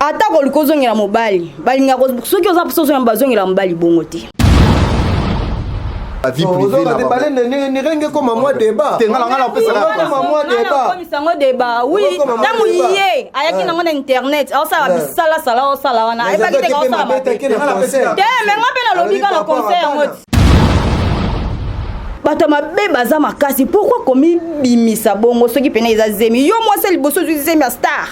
Ata koluka ozongela mobali, balingaka soki oza mposa ozongela bazongela mobali bongo te. Ba vie privée na bango. Bale ne ndenge koma mwa débat. Te nga nga na pesa na koma mwa débat. Komisa ngo débat. Oui, tango ye ayaki nango na internet, aosala bisala sala osala wana. Ayebaki te ka osala mabe. Te mais nga pe nalobi ka na conseil yango. Bato ya mabe baza makasi, pourquoi komibimisa bongo soki pene eza zemi? Yo mwasi liboso ozwi zemi ya star.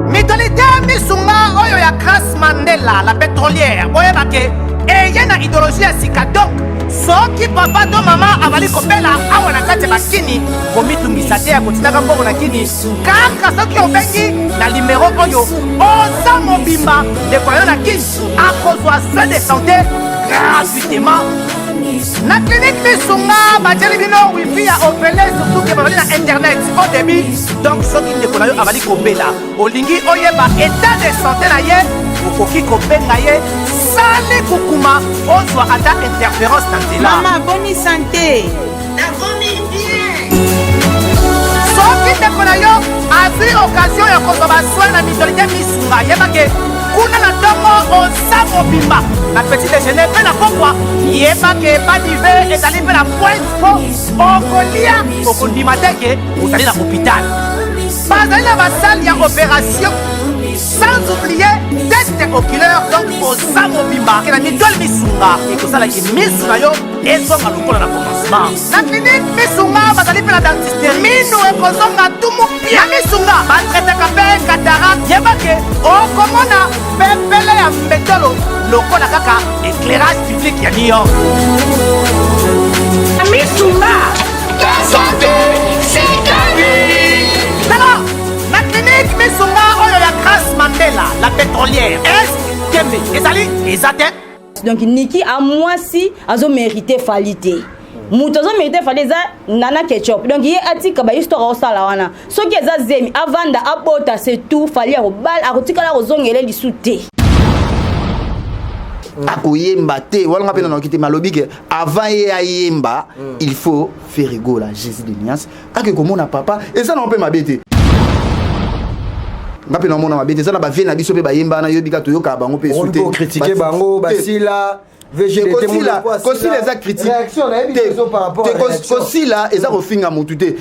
Mutualité Misunga oyo ya Grace Mandela la pétrolière boyeba ke eye na idéologie ya sika donc soki papa to mama azali kobela awa na kati ya bakini komitungisa te ya kotindaka mbongo na kini kaka soki obengi na limero oyo oza mobimba ndeko na yo na kini akozwa soin de santé gratuitement na clinique Misunga batieli bino wifi ya ofele surtout ke bazali na internet au débit donc soki ndeko na yo abali kobela olingi oyeba état de santé na ye okoki kobenga ye sali kukuma ozwa ata interférence na nzela. Mama boni santé nakomi bien. Soki ndeko na yo azwi occasion ya kozwa basoin na mutualité Misunga, yeba ke kuna na ntongo oza mobimba na petit déjeuner mpe na pokwa, yeba ke badive ezali mpe na pointe mpo okolia okondima te ke ozali na hôpital. Bazali na basale ya opération sans oublier test oculaire donc oza mobimba ke na mutuelle Misunga ekosalaki misu na yo ezonga lokola na commencement. Na clinique Misunga bazali mpe na dentiste, minu ekozonga tumu pia. Na Misunga batraitaka mpe cataracte, yeba ke okomona pepele ya mbetolo lokola kaka éclairage public ya New York. Misunga santé c'est la vie. Tala na clinique Misunga oyo ya Grace Mandela la pétrolière est tembe ezali eza te. Donc Niki a mwasi azo mériter Fally te. Moto azo mériter Fally eza Nana Ketchup. Donc ye atika ba histoire osala wana. Soki eza zemi avanda abota c'est tout, Fally akobala akotikala kozongela lisu te. Akoyemba te wana nga mpe nanoki te malobi ke avant ye ayemba il faut Ferre Gola Jésus de nuance ake komona papa eza nango mpe mabe te nga mpe naomona mabe te eza na bavie na biso mpe bayemba wana yobi ka toyokaka bango mpe esu te critiquer bango basila VGDT kosila eza critique kosila eza kofinga mutu te.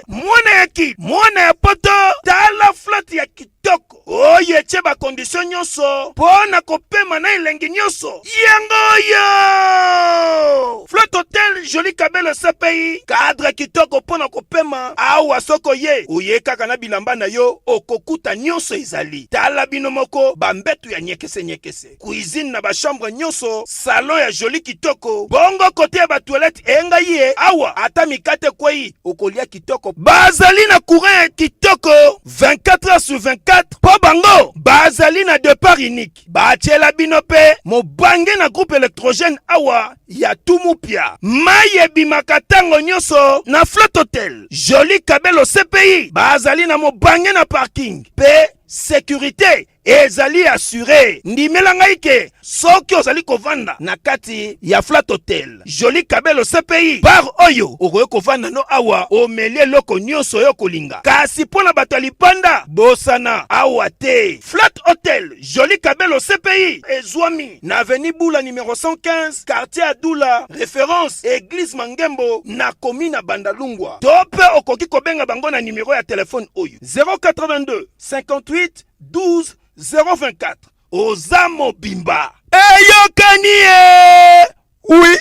Mwana ya ki mwana ya poto tala flat ya kitoko oyo etie bakondisio nyonso mpo na kopema na elengi nyonso yango oyo Flat Hotel Joli Kabelo CPI cadre kitoko mpo na kopema awa. Soko ye oye kaka na bilamba na yo okokuta nyonso ezali. Tala bino moko bambetu ya nyekese nyekese, cuisine na bachambre nyonso, salon ya joli kitoko, bongo kote ya batoilette engai ye awa ata mikate ekwei okolia kitoko. Bazali na courant ya kitoko 24 heures sur 24 mpo bango bazali na départ unique. Batiela bino mpe mobange na groupe électrogène awa ya Tumupia. Mai ebimaka ntango nyonso na Flat Hotel Joli Kabelo CPI. Bazali na mobange na parking mpe sécurité ezali assuré. Ndimela ngai ke soki ozali kovanda na kati ya Flat Hotel Joli Kabelo CPI bar oyo okoki kovanda no awa omeli eloko nyonso oyo kolinga. Kasi mpo na bato ya lipanda bosana awa te. Flat Hotel Joli Kabelo CPI ezwami na avenue Bula numéro 115 quartier Adula référence église Mangembo na commune ya Bandalungwa. To mpe okoki kobenga bango na numéro ya telefone oyo 082 58 12 024. Oza mobimba eyokani ye oui.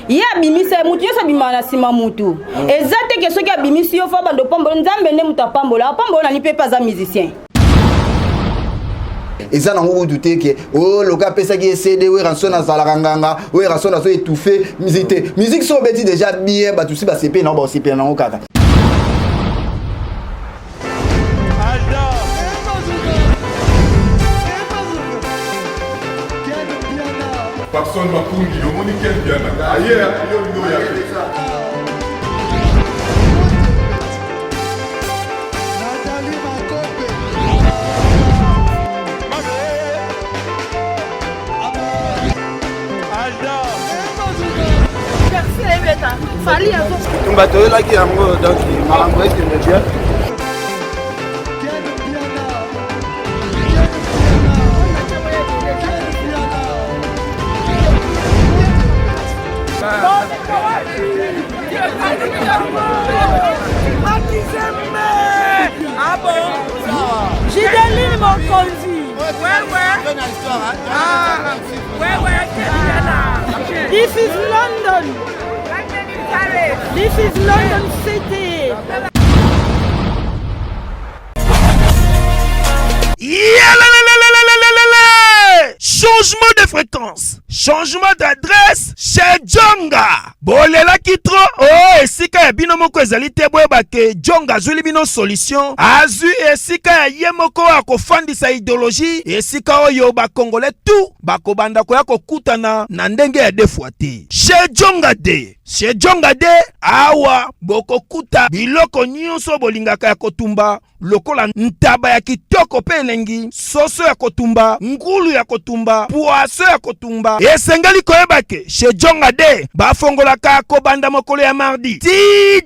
Ye abimisa ye mutu nyonso abimaka na nsima mutu eza te ke soki abimisi yo fa bando pambola nzambe nde mutu apambola apambola nani mpe mpe aza musicien eza nango kutu te ke oyo loka apesaki ye cd Werrason azalaka nganga Werrason azo étouffe musique te musique so obeti déjà bien bato si basepeli nango baosepela nango kaka. Papson Makungi, omoni Ken Mpiana aye yo olingi oya te. Tumba toyelaki yango donc. Makambo ekende bien. Gideline Mokonzi. This is London. This is London City. Yalalalalalalalala! Changement de fréquence, changement d'adresse chez Djonga. Bolelaki trop oh esika ya bino moko ezali te boyeba ke Djonga azwili bino solution, azwi esika ya ye moko akofandisa idéologie, esika oyo ba Congolais tout bakobanda koya kokutana na ndenge ya deux fois te. Chez Djonga de Chez Djonga de awa bokokuta biloko nyonso bolingaka ya kotumba lokola ntaba ya kitoko mpe elengi, soso ya kotumba, ngulu ya kotumba, poisson ya kotumba. Esengeli koyeba ke chez Djonga de bafongolaka kobanda mokolo ya mardi ti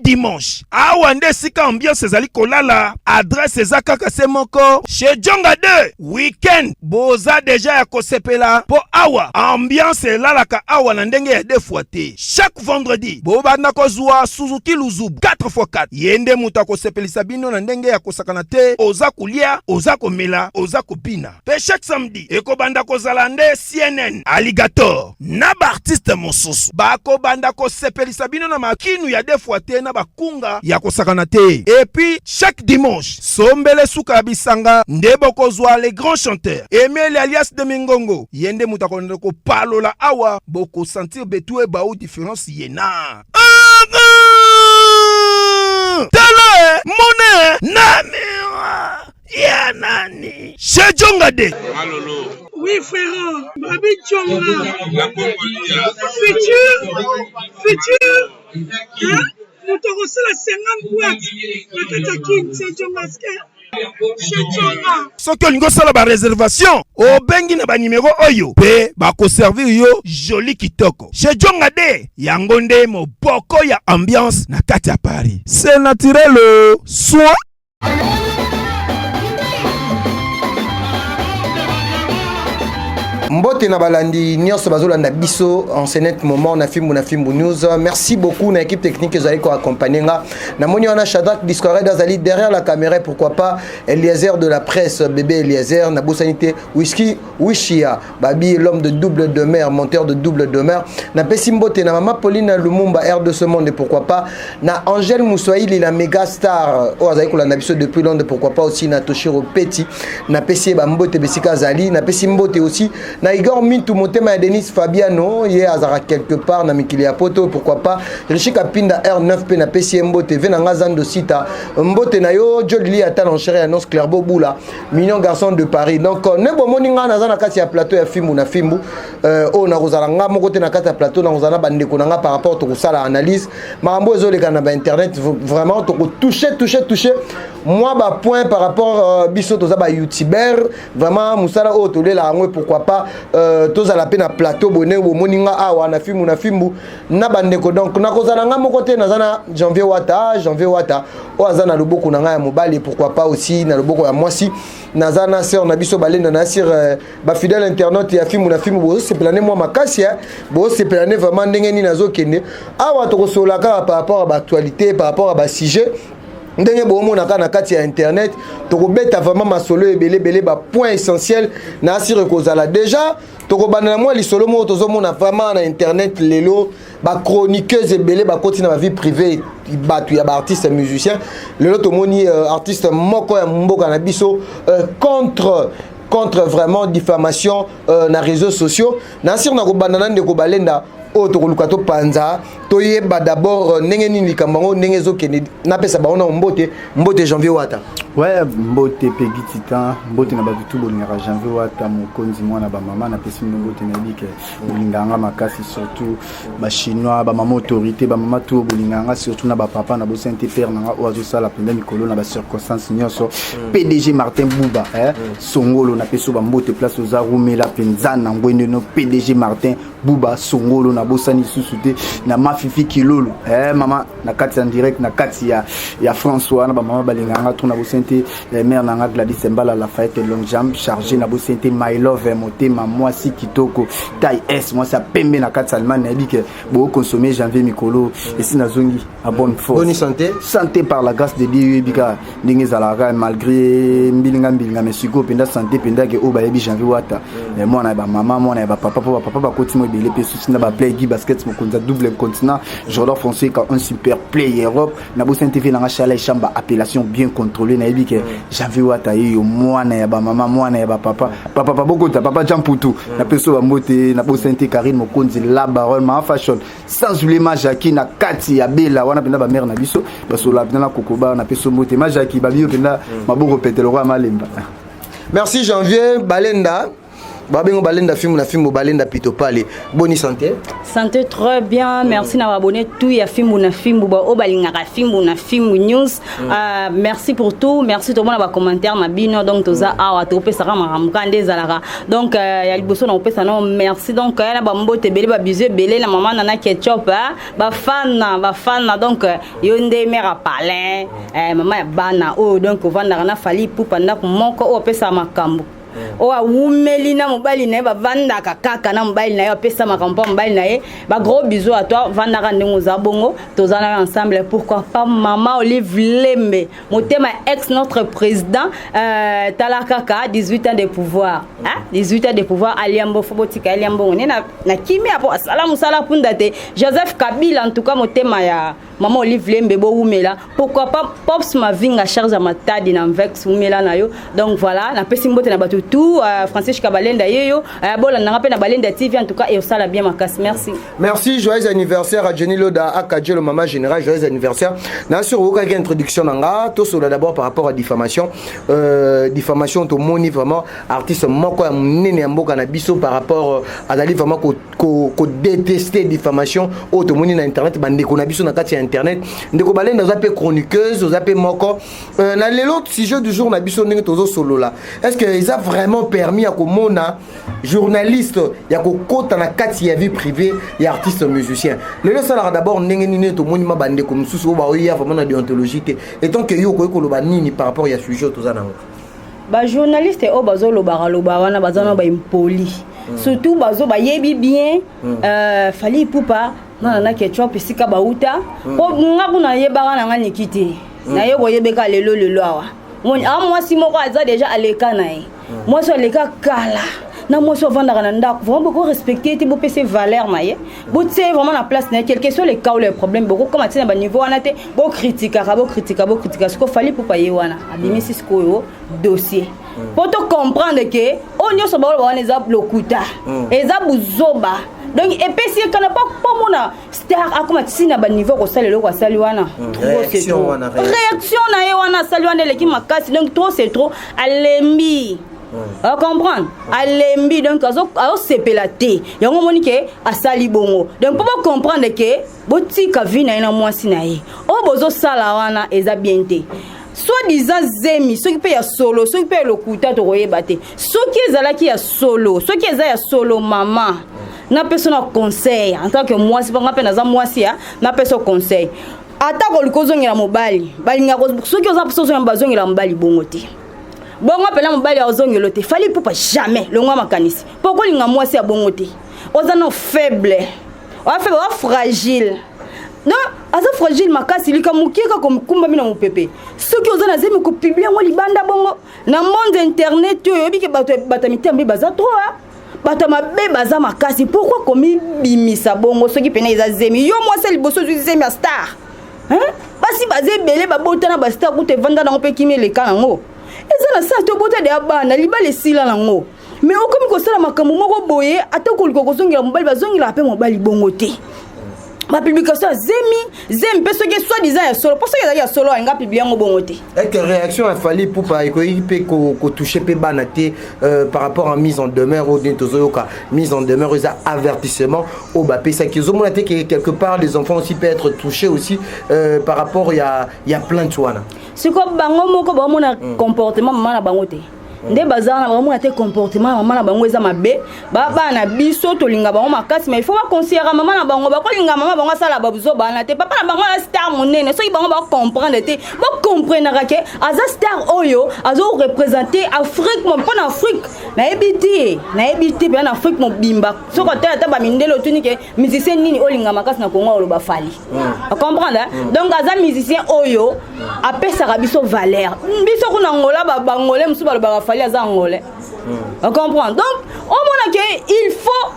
dimanche. Awa nde esika ambiance ezali kolala, adresse eza kaka se moko chez Djonga de. Weekend boza deja ya kosepela mpo awa ambiance elalaka awa na ndenge ya deux fois te. Chaque vendredi bobanda kozwa Suzuki Luzubu 4x4, ye nde moto akosepelisa bino na ndenge ya kosakana te. Oza kolia, oza komela, oza kobina. Mpe chaque samedi ekobanda kozala nde CNN, Alligator na baartiste mosusu bakobanda kosepelisa bino na makinu ya deux fois te na bakunga ya kosakana te. Et puis chaque dimanche sombele suka ya bisanga nde bokozwa les grands chanteurs Emile alias de Mingongo, ye nde moto akolanda kopalola awa, bokosentir betu ebau différence ye na tala mone na miroir ya nani chez Djonga de. Oui frère, Babi Djonga. Futur, futur, hein? Moto akosala 50 boîte na kati ya Kin, c'est Djonga chez Djonga. Soki olingi osala ba réservation, obengi na ba numéro oyo pe bakoservir yo joli kitoko. Chez Djonga de, yango nde moboko ya ambiance na kati ya Paris. C'est naturel soin. Mbote na balandi nyonso bazolanda biso en ce net moment na Fimbu na Fimbu News. Merci beaucoup na équipe technique ezali ko accompagner nga. Namoni wana Shadrach Discored azali derrière la caméra, pourquoi pas Eliezer de la presse, bébé Eliezer na bosanité Whisky Wishia, Babi l'homme de double demeure, monteur de double demeure. Na pesi mbote na mama Pauline Lumumba air de ce monde et pourquoi pas na Angèle Mouswahili la méga star oyo azali kolanda biso depuis Londres, pourquoi pas aussi na Toshiro Petit. Na pesi ba mbote besika azali, na pesi mbote aussi na Igor Mintu motema ya Denis Fabiano ye azaka quelque part na mikili ya poto, pourquoi pas Richie Kapinda R9 pe na pesi mbote ve na nga Zando Sita mbote na yo Jolili ata l'enchère annonce Clairbeau Boula mignon garçon de Paris. Donc ne bomoni nga naza na kati ya plateau ya Fimbu na Fimbu oyo nakozala nga moko te na kati ya plateau, nakozala na bandeko na nga par rapport tokosala analyse makambo ezoleka na ba internet, vraiment toko toucher toucher toucher moi ba point par rapport biso toza ba youtubeur vraiment musala oyo tolela yango, pourquoi pas tozala pe na plateau bone bomoni nga awa na Fimbu na Fimbu na bandeko. Donc nakozala nga moko te, naza na Janvier Wata, Janvier Wata oyo aza na loboko na ngai ya mobali, pourquoi pas aussi na loboko ya mwasi naza na sœur na biso balenda na sir ba fidèle internaute ya Fimbu na Fimbu, bozosepela ne mwa makasi, bozosepela ne vraiment ndenge nini nazokende awa. Tokosola kaka par rapport à ba actualité, par rapport à ba sujet ndenge bomonaka na kati ya internet, tokobeta vraiment masolo ebele ebele, ba point essentiel na asire kozala déjà. Tokobanda na mwa lisolo moko tozomona vraiment na internet lelo, ba chroniqueuse ebele bakoti na ba vie privée bato ya ba artiste musicien. Lelo tomoni artiste moko ya mboka na biso contre vraiment diffamation na réseaux sociaux. Na asire na kobanda na ndeko Balenda oyo tokoluka topanza toyeba d'abord ndenge nini likambo yango ndenge ezokende. Napesa bango na mbote, mbote Janvier Wata. Ouais, mbote Peggy Titan, mbote na bato tu bolingaka Janvier Wata, mokonzi mwana bamama. Napesi bino mbote, nayebi ke bolingaka nga makasi, surtout bachinois, bamama autorité, bamama tu bolingaka nga, surtout na bapapa na bosani te, père na nga oyo azosala mpenza mikolo na bacirconstance nyonso, PDG Martin Buba Songolo. Napesi yo bambote place oza, rumela mpenza na ngwendeno, PDG Martin Buba Songolo na. Nabosani lisusu te na Mafifi Kilolo, eh, mama na kati ya direct na kati ya France wana, bamama balingaka nga trop. Nabosani te mère na nga Gladys Mbala Lafayette, long jambe chargé. Nabosani te My Love Motema, mwasi kitoko taille S, mwasi ya pembe na kati ya Allemagne. Nayebi ke bokonsome Janvier mikolo esi nazongi à bonne force. Bonne santé. Santé, par la grâce de Dieu. Oyebi kaka ndenge ezalaka, malgré mbilinga mbilinga, mais sikoyo mpenza santé mpenza ke oyo bayebi Janvier Wata, mwana ya bamama, mwana ya bapapa, mpo bapapa bakoti mo ebele mpe susi na baplay gi basket, mokonzi ya double continent, Jordan Fonseca, un super play Europe. Nabosani TV nanga Chala Chamba, appellation bien contrôlée. Nayebi ke Janvier Wata yeyo, mwana ya bamama, mwana ya bapapa, bapapa bokota, papa Jean Putu, napesi oyo bambote. Nabosani te Karine Mokonzi, la baronne, maa fashion, sans oublier ma Jaki na kati ya Bela wana mpenza, bamare na biso basolola mpenza na kokoba. Napesi mbote ma Jaki, babiyo mpenza maboko petelo kwa malemba. Merci Janvier Balenda, babengo Balenda Fimbu na Fimbu, Balenda Pito Pale. Boni santé? Santé très bien, merci na abonné tout ya Fimbu na Fimbu, ba oyo balingaka Fimbu na Fimbu News. Merci pour tout, merci tout le monde ba commentaire na bino. Donc toza awa, topesaka makambo ka nde ezalaka. Donc ya liboso na kopesa no merci, donc ya na bambote ebele, babisous ebele na mama Nana Ketchup, bafana bafana. Donc yo nde mare apalin, mama ya bana oyo, donc ovandaka na Fally Ipupa ndako moko, oyo opesaka makambo, oyo awumeli na mobali na ye, bavandaka kaka na mobali na ye, apesa makambo mpo mobali na ye. Bagros bisous à toi, vandaka ndenge oza bongo, toza na yo ensemble. Pourquoi pas mama Olive Lembe Motema, ex notre président, tala kaka 18 ans de pouvoir, hein? 18 ans de pouvoir, aliambo fo botika aliambongo ne na kimia po asala mosala punda te. Joseph Kabila, en tout cas motema ya mama Olive Lembe, bowumela. Pourquoi pas Pops Mavinga, charge ya Matadi na Mvex, wumela na yo. Donc voilà, napesi mbote na bato tout, Francis Kabalenda yeyo, bolandanga mpe na Balenda TV. En tout cas eosala bien makasi, merci. Merci, joyeux anniversaire à Jenny Loda Akadjelo, maman générale, joyeux anniversaire. Na sur okaki introduction na nga, tosolola d'abord par rapport à diffamation. Diffamation, tomoni vraiment artiste moko ya monene ya mboka na biso par rapport azali vraiment ko détester diffamation oyo tomoni na internet, bandeko na biso na kati ya internet. Ndeko Balenda, oza mpe chroniqueuse, oza mpe moko na lelo sujet du jour na biso ndenge tozosolola, est ce que eza vraiment permis ya komona journaliste ya kokota na kati ya vie privée ya artiste musicien? Lelo esalaka d'abord ndenge nini? Tomoni ma bandeko mosusu oyo baoya vraiment na déontologie te. Étant que yo, okoki koloba nini par rapport ya sujet oyo toza nango? Bajournaliste oyo bazolobaka loba wana baza na baimpoli, surtout bazo bayebi bien Fally Ipupa na Nana Ketchup esika bauta, mpo nga kuna nayebaka na nga niki te, naye koyebeka lelo lelo awa. Moni a mwasi moko aza déjà aleka na ye, mwasi aleka kala na mwasi ovandaka na ndako. Vraiment boko respecte te, bopesa valeur na ye, botie vraiment na place na ye. Quelque soit le cas ou le problème, bokokoma ntina baniveau wana te, bokritikaka, bokritika, bokritika. Sikoyo Fally Ipupa ye wana abimisi sikoyo dossier mpo to comprendre ke oyo nyonso baoloba wana eza lokuta, eza buzoba. Donc epesi ye kana mpo mona star akoma ntina baniveau kosala eloko asali wana. Trop c'est trop. Réaction na ye wana asali wana eleki makasi. Donc trop c'est trop, alembi, comprendre, alembi. Donc azosepela te, yango omoni ke asali bongo. Donc mpo bocomprendre ke botika vie na ye na mwasi na ye, oyo bozosala wana eza bien te. Soi-disant zemi, soki mpe ya solo, soki mpe ya lokuta, tokoyeba te. Soki ezalaki ya solo, soki eza ya solo, mama, napesa na conseil en tant que mwasi, mpo nga mpe naza mwasi ya, napesa conseil: ata koluka ozongela mobali, balingaka soki oza mposa ozongela, bazongela mobali bongo te. Bongo mpena mobali azongela te. Fally Ipupa, jamais longwa makanisi mpo kolinga mwasi ya bongo te. Oza no faible, oza faible, oza fragile. Non, aza fragile makasi, likambo mokie kaka kokumbami na mopepe. Soki oza na zemi, kopublier yango libanda bongo na monde internet oyo, oyebi ke bato ya mitema mbe baza trop, bato ya mabe baza makasi. Pourquoi komibimisa bongo? Soki pene eza zemi, yo mwasi ya liboso ozwi zemi ya star, basi baza ebele babota na bastar, kuta evanda nango mpe kimi eleka nango, eza na sens te. Obota deya bana, libala esila nango, mais okomi kosala makambo moko boye. Ata koluka kozongela mobali, bazongelaka mpe mobali bongo te. Bapublication ya zemi, zemi mpe soki soi-disant ya solo, mpo soki ezalaki ya solo, alinga publie yango bongo te. Eke réaction ya Fally Ipupa ekoki mpe kotouche mpe bana te par rapport à mise en demeure oyo ndenge tozoyoka? Mise en demeure eza avertissement oyo bapesaki. Ozomona te que quelque part les enfants aussi peut être touchés aussi par rapport ya plainte wana? Sikoyo bango moko baomona comportement mama na bango te. Nde baza wana, baomona te comportement ya mama na bango eza mabe. Babana na biso tolinga bango makasi, mais il faut baconsidérer mama na bango. Bakolinga mama bango asala babuzoba wana te. Papa na bango aza star monene. Soki bango bacomprendre te, bocomprenaka ke aza star oyo azoreprésente Afrique mpo na Afrique. Nayebi te, nayebi te mpenza na Afrique mobimba. Soki otala ata bamindele, otuni ke musicien nini olinga makasi na Kongo, oloba Fally. Comprendre? Donc aza musicien oyo apesaka biso valeur. Biso kuna Ngola, bangolais mosusu balobaka Fally aza Angolais. Comprendre? Donc omona ke il faut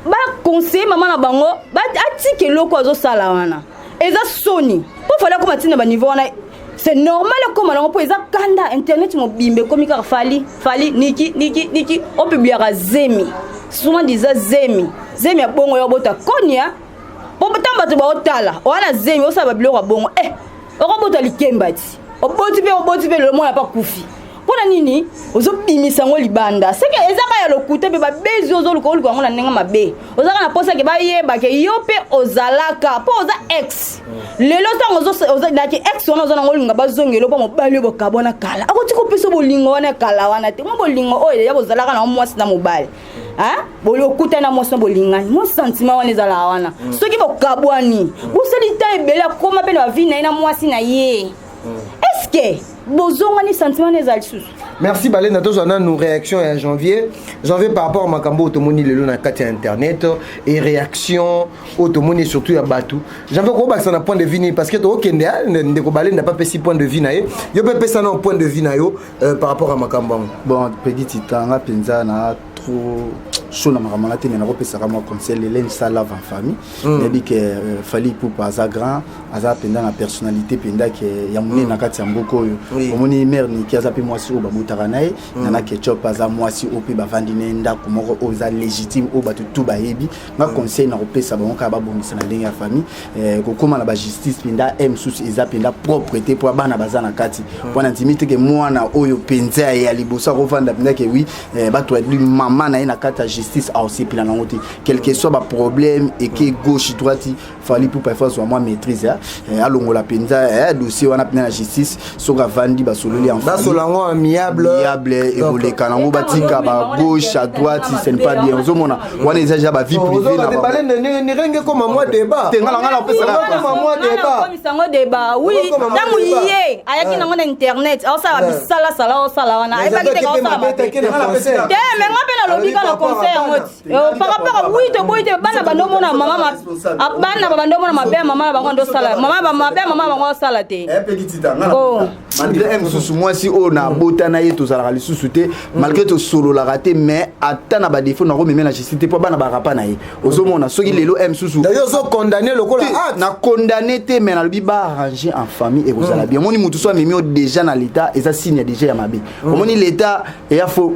baconseiller mama na bango atika eloko azosala wana. Eza soni mpo Fally akoma ntina baniveau wana. C'est normal ekóma nango mpo eza kanda. Internet mobimba ekomi kaka Fally, Fally, Niki, Niki, Niki. Opubliaka zemi, souvent diza zemi, zemi ya bongo ya obota konia, mpo ntango bato baotala wana zemi, osala babiloko ya bongo. Okobota likemba ti oboti mpe oboti mpe lelo mwana mpe akufi. Mpo na nini ozobimisa yango libanda? Seke eza kaka ya lokuta mpe babezi. Ozoluka, oluka yango na ndenge mabe. Ozalaka na mposa ke bayeba ke yo mpe ozalaka, mpo oza ex lelo. Ntango naki ex wana, oza nango, olinga bazongela mpo mobali oyo bokabwana kala akoti kopesa bolingo wana ya kala wana te. Mwa bolingo oyo ya bozalaka nango mwasi na mobali, okutani na mwasi na bolingani, mwa sentiment wana ezalaka wana. Soki bokabwani, bosali ta ebele, akóma mpe na bavie na ye na mwasi na ye, est-ce bozongani, sentiment wana ezala lisusu? Merci Balenda. Tozwa nanu réaction ya Janvier. Janvier, par rapport à makambo oyo tomoni lelo na kati ya internet et réaction oyo tomoni surtout ya bato, Janvier, kobakisa na point de vue nini? Parce que tokokende, ndeko Balenda apesi point de vue na ye, yo mpe pesa na point de vue na yo par rapport à makambo yango. Bon, Pedi Titanga mpenza na trop chaud na makambo wana te, me nakopesaka mwa conseil lele misala en famille. Nayebi ke Fally Ipupa aza grand, aza mpenza na personnalité mpenza ke ya monene na kati ya mboka oyo. Omoni, mare Niki aza mpe mwasi oyo babotaka na ye. Nana Ketchup aza mwasi oyo mpe bavandi na ye ndako moko oyo eza légitime, oyo bato tu bayebi. Nga conseil na kopesa bango kaka, babongisa na ndenge ya famille. Kokóma na bajustice mpenza e mosusu eza mpenza propre te, mpo bana baza na kati. Mpo na ndimi teke mwana oyo mpenza ya liboso akovanda mpenza ke wi bato bayebi mama na ye na kati ya justice, aosepela nango te, quel que soit baproblème eke gauche, droite. Fally Ipupa ifo azwa mwa maîtrise, alongola mpenza dossier wana mpenza na justice. Soki avandi, basololi. Basola yango amiable. Amiable, ekoleka nango. Batika ba gauche à droite, ce n'est pas bien. Ozomona, wana eza déjà bavie privée. Na balende koma mwa débat. Te, ngala ngala opesaka. Mwa débat. Komisango débat, oui. Ntango ye ayaki nango na internet, aosala bisalasala, aosala wana, ayebaki te kaosala mabe te. Me nga mpe nalobi kaka na conseil yango ti par rapport, oui, toboyi te. Bana bandomona mama, bana bandomona mabe ya mama na bango, ndosala mama mabe ya mama na bango, osala te. Malgré mosusu mwasi oyo nabota na ye, tozalaka lisusu te, malgré tosololaka te, mais ata na badéfaut nakomeme na justice te, mpo bana barapa na ye. Ozomona, soki lelo e mosusu Ozocondamner lokola? Na condamné te, mais nalobi baarranger en famille, ekozala bien. Omoni, motu so amemi yo déjà na l'état, eza signe déjà ya mabe. Omoni, l'état eya fo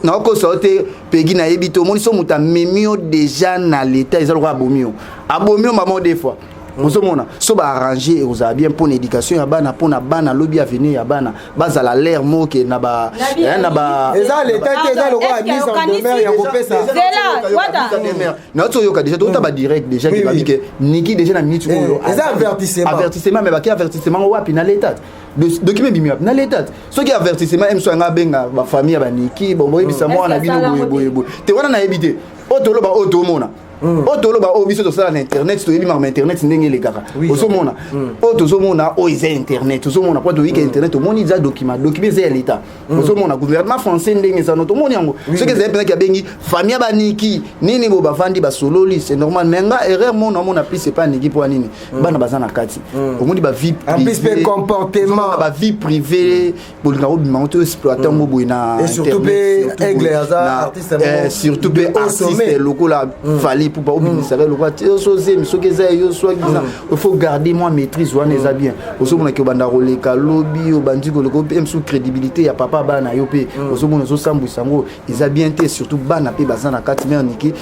nakokosa yo te. Pegi nayebi te. Omoni, so moto amemi yo déjà na l'état, eza lokola abomi yo, abomi yo mama deux fois. Ozomona, so baarranger, ekozala bien mpona éducation ya bana, mpona bana lobi, avenir ya bana, bazala l'air moke na ba na ba Eza leta te, eza lokola mise en demeure ya kopesa. Nauti oyoka déjà, tokota badirect déjà ke babi ke Niki déjà na minute oyo. Eza avertissement. Avertissement, mais baki avertissement ngo wapi? Na leta document ebimi wapi? Na leta. Soki avertissement e mosu yanga abenga bafamille ya baniki, bon, boyebisa mwana bino boye boye boye te. Wana nayebi te. Oyo toloba, oyo tomona, oyo toloba, oyo biso tosala na internet, toyebi makambo internet ndenge elekaka. Ozomona, oyo tozomona, oyo eza internet, tozomona po toyika internet. Tomoni eza document, document eza ya leta. Ozomona gouvernement français ndenge eza no, tomoni yango. Soki ezali mpenzaki abengi famille ya baniki nini bo, bavandi, basololi, c'est normal. Mais nga erreur mona omona plus epa Niki. Mpo ya nini? Bana baza na kati. Omoni bavie privée, comportement. Bavie privée, bolinga obima ngo to exploite yango boye na Surtout mpe Aigle aza artiste. Surtout mpe artiste lokola Fally Ipupa, obimisaka lokola te ozemi. Soki eza yo, soki il faut garder mwa maîtrise wana, eza bien. Ozomonaki obanda koleka lobi, obandi koleka mpe mosusu crédibilité ya papa bana yo mpe ozomona ozosambwisa yango, eza bien te. Surtout bana mpe baza na kati. Mare Niki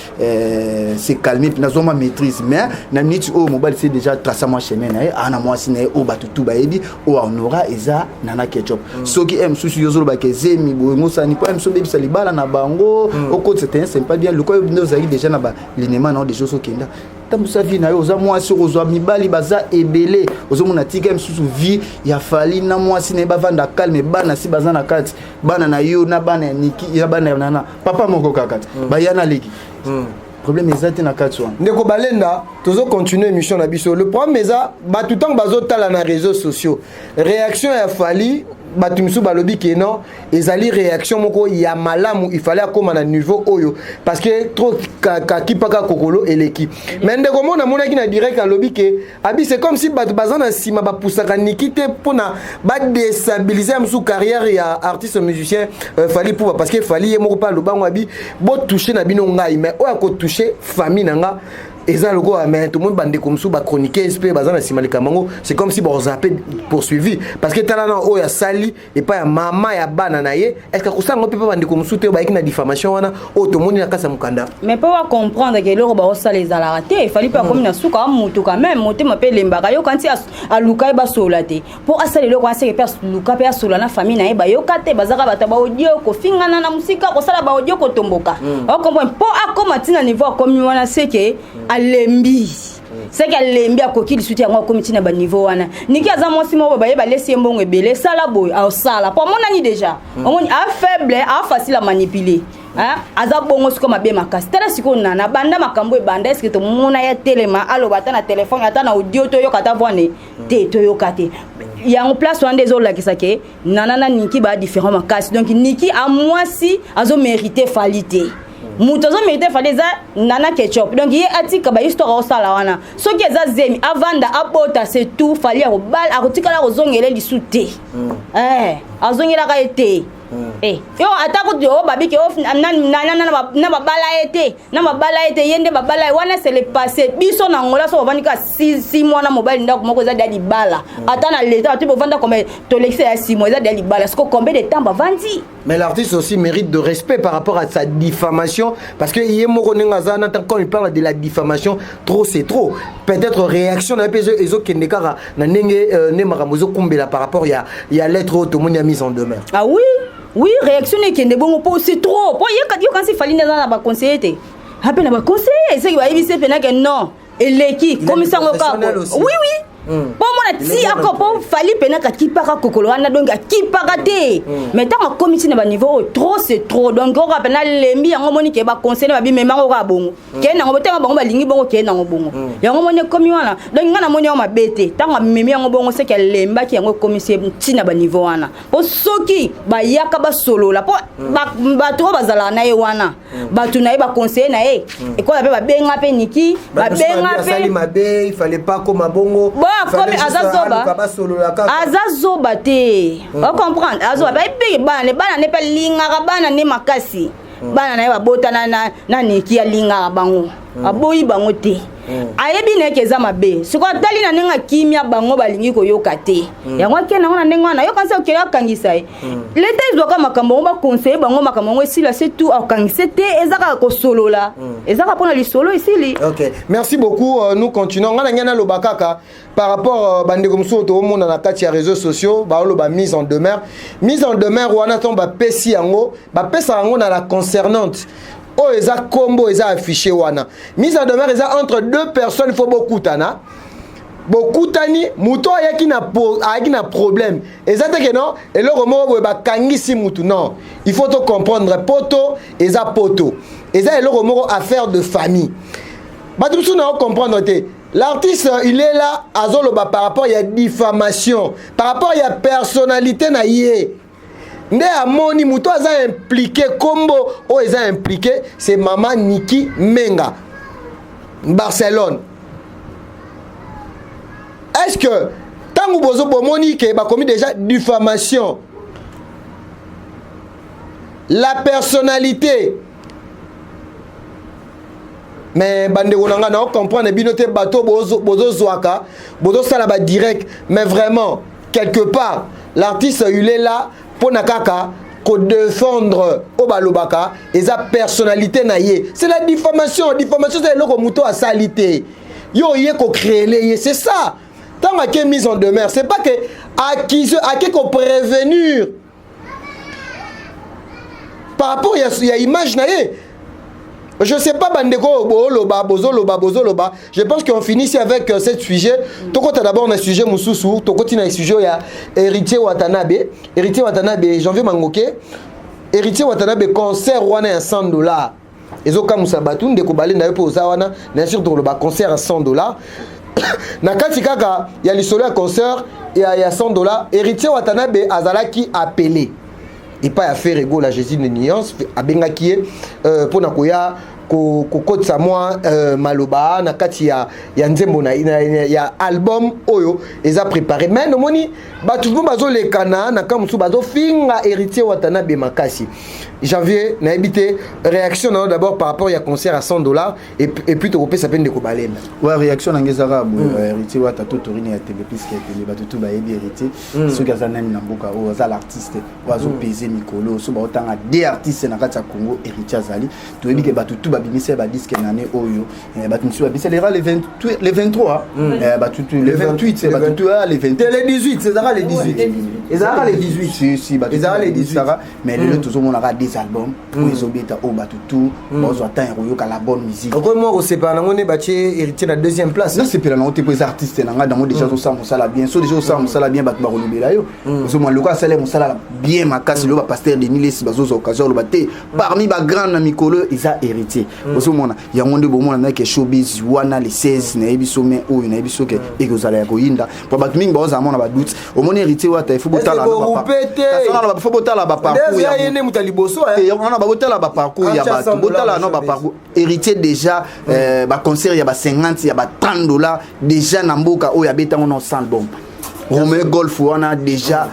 se calmer mpe nazwa mwa maîtrise. Mais na minute oyo, mobali se déjà traça mwa chemin na ye, aa na mwasi na ye oyo bato tu bayebi, oyo honora eza Nana Ketchup. Soki e mosusu yo ozolobaka ezemi boye, ngosani mpo mosusu obebisa libala na bango, okotisa te, c'est pas bien. Lokola nde ozalaki déjà na balinema na yo, déjà ozokenda. Tambusa vie na yo, oza mwasi, okozwa mibali baza ebele. Ozomona, tika misusu vie ya Fally na mwasi na ye, bavanda calme. Bana si baza na kati, bana na yo na bana ya Niki, ya bana ya Nana, papa moko kaka te, baya na leki, problème eza te na kati wana. Ndeko Balenda, tozocontinue émission na biso. Le problème eza bato, ntango bazotala na réseaux sociaux réaction ya Fally, bato misusu balobi ke non, ezali réaction moko ya malamu, il fallait akóma na niveau oyo parce que trop kakipaka kokolo eleki. Mais ndeko mo namonaki na direct alobi ke abi, c'est comme si bato baza na nsima bapusaka Niki te mpona badéstabiliser ya mosusu carrière ya artiste musicien Fally Ipupa, parce que Fally ye moko mpe alobango abi botouche na bino ngai, mais oyo akotouche famille na nga eza lokola. Mais tomoni bandeko mosusu, bachroniqueuse mpe baza na nsima likambo yango, c'est comme si bakozala mpe poursuivi, parce que tala na oyo asali epai ya mama ya bana na ye. Est ce que akosala yango mpe mpe bandeko mosusu te oyo bayaki na diffamation wana oyo tomoni na kati ya mokanda? Mais mpo bacomprendre ke eloko baosala ezalaka te, efali mpe akomi na suka, amutu quand même, motema mpe elembaka. Yoka nti aluka ye basola te mpo asala eloko wana, seke mpe aluka mpe asola na famille na ye, bayoka te. Bazaka bato baaudio kofingana na mosika, kosala baaudio, kotomboka, ocomprendre? Mpo akóma ntina niveau akomi wana, seke alembi, seke alembi, akoki lisusu te. Yango akomi ntina baniveau wana. Niki aza mwasi moko baye balesi ye mbongo ebele, esala boye, aosala po amonani déjà, omoni afaible, afacile à manipuler. Aza bongo sikoyo mabe makasi. Tala sikoyo Nana, banda makambo ebanda, eske tomona ye telema aloba ata na telefone, ata na audio, toyoka ata voix te? Toyoka te. Yango place wana nde ezolakisa ke Nana na Niki baa différent makasi. Donc Niki amwasi azomérite Fally te. Moto azomérite Fally eza Nana Ketchup. Donc ye atika bahistoire aosala wana. Soki eza zemi, avanda, abota, c'est tout. Fally akobala, akotikala kozongela lisu te. Azongelaka ye te. Yo ata kutu oyo babiki na babala ye te, na babala ye te, ye nde babala ye wana, c'est le passé. Biso na Ngola so bavandi kaka 6 mois na mobali ndako moko, eza deya libala. Ata na leta bato bovanda combien, tolekisa ya 6 mois, eza deya libala. Siko combien de temps bavandi? Mais l'artiste aussi mérite de respect par rapport à sa diffamation, parce que ye moko ndenge aza na, quand il parle de la diffamation, trop c'est trop. Peut-être réaction na ye mpe ezokende kaka na ndenge nde makambo ezokumbela par rapport ya lettre oyo tomoni ya mise en demeure. Ah oui, réaction ekende bongo mpo c'est trop. Mpo yokanisi Fally nde aza na baconseiller te, ape na baconseiller eseki bayebisi mpena ke non, eleki, komisa yango kaka. Oui, mpo mona ti ako mpo Fally mpenaka akipaka kokolo wana, donc akipaka te. Mais ntango akomi ntina baniveau oyo, trop c'est trop. Donc oka mpena alembi yango, omoni ke baconseiller babimemango kaka bongo, kee nango botenga bango balingi bongo, kee nango bongo. Yango omoni ekomi wana. Donc ngai namoni yango mabe te. Ntango amemi yango bongo, seke alembaki yango, ekomisi ntina baniveau wana. Mpo soki bayaka basolola, mpo bato oyo bazalaka na ye wana, bato na ye, baconseiller na ye, ekola mpe babenga mpe Niki, babenga mpe mabe, il fallait pas koma bongo. Bo akomi, aza zoba, aza zoba te, ocomprendre? Azoba bayebeki bana ne, bana ne mpe alingaka bana ne makasi. Bana na ye babota na Niki, alingaka bango, aboyi bango te. Ayebi na eke eza mabe. Sikoyo atali na ndenge akimia bango, balingi koyoka te. Yango akende yango na ndenge wana. Yokanisi okende akangisa ye, leta ezwaka makambo yango, baconseiller bango, makambo yango esila, se tout. Akangisa te, eza kaka kosolola, eza kaka mpona lisolo, esili. Ok, merci beaucoup. Nous continuons. Nga na ngai naloba kaka par rapport bandeko mosusu toomona na kati ya réseaux sociaux baoloba mise en demeure. Mise en demeure wana, ntango bapesi yango, bapesaka yango na la concernante oyo eza kombo eza affiché wana. Mise en demeure eza entre deux personnes, faut bokutana. Bokutani, moto ayaki na problème, eza te ke non, eloko moko boye bakangisi mutu. Non, il faut to comprendre, poto eza, poto eza eloko moko affaire de famille. Bato mosusu na comprendre te. L'artiste, il est là, azoloba par rapport ya diffamation, par rapport ya personnalité na ye. Nde amoni moto aza impliqué, kombo oyo eza impliqué, c'est mama Niki Menga Barcelone. Est ce que ntango bozo bomoni ke bakomi déjà diffamation, la personnalité, mais bandeko na ngai, na comprendre bino te. Bato bozozwaka, bozosala badirect, mais vraiment quelque part l'artiste, il est là mpona kaka kodéfendre oyo balobaka eza personnalité na ye. C'est la diffamation. Diffamation eza eloko moto asali te, yo oye kocréer ye. C'est ça. Ntango ake mise en demeure, c'est pas que accuse, ake koprévenir par rapport ya image na ye. Je sais pas, bandeko, boloba, bozoloba, bozoloba. Je pense qu'on finit avec ce sujet. Tokota d'abord un sujet mususu, tokoti na sujet ya Héritier Watanabe. Héritier Watanabe, Janvier Mangoke. Héritier Watanabe, concert wana ya 100 $. Ezokamwisa bato. Ndeko balenda yo mpe oza wana na sûr. Tokoloba concert ya 100 $. Na kati kaka ya lisolo ya concert ya 100 $, Héritier Watanabe azalaki appelé epai ya Ferre Gola. Jésus de Nuance abengaki ye mpona koya kokotisa mwa maloba na kati ya nzembo na ya album oyo eza préparé. Mais nomoni bato mpo bazolekana na ka mosusu, bazofinga Héritier Watanabe makasi. Janvier, nayebi te réaction na yo d'abord par rapport ya concert à 100 $, et puis tokopesa mpe ndeko balenda. Ouais, réaction na ngai ezaka boye. Héritier Wata to torine ya tembe, puisque ya tembe, bato tu bayebi Héritier soki aza nani na mboka oyo. Aza l'artiste oyo azopese mikolo. So baotanga de artiste na kati ya Congo, Héritier azali. Toyebi ke bato tu babimisa ye badisques na année oyo. Bato mosusu babimisa lera le 28, le 23, bato tu le 28, bato tu le 28. Le 18, ezalaka le 18, ezalaka le 18. Si, si, bato ezalaka le 18. Babimisaka, mais lelo tozomonaka des albums oyo ezobeta, oyo bato tu bazwa temps ya koyoka la bonne musique. Okoki mwa kosepela nango nde batie Héritier na deuxième place? Nasepela nango te, mpo eza artiste na ngai. Dango déjà azosala mosala bien. So déjà osala mosala bien, bato bakolobela yo. Ozomona loko asala mosala bien makasi. Lelo bapasteur Denis Lesi bazozwa occasion oloba te, parmi bagrand na mikolo eza Héritier. Ozomona yango nde bomona nake showbiz wana le 16. Nayebi so mai oyo, nayebi soki ekozala ya koyinda, po bato mingi baozala mona badoute. Omoni Héritier Wata, ifo botala, faut botala baparcours. Ye nde moto ya liboso. Wana botala baparcours ya bato, botala no baparcours Héritier déjà, baconcert ya ba 50, ya ba 30 $ déjà na mboka oyo abetango na 100 album Romeo Golf wana déjà,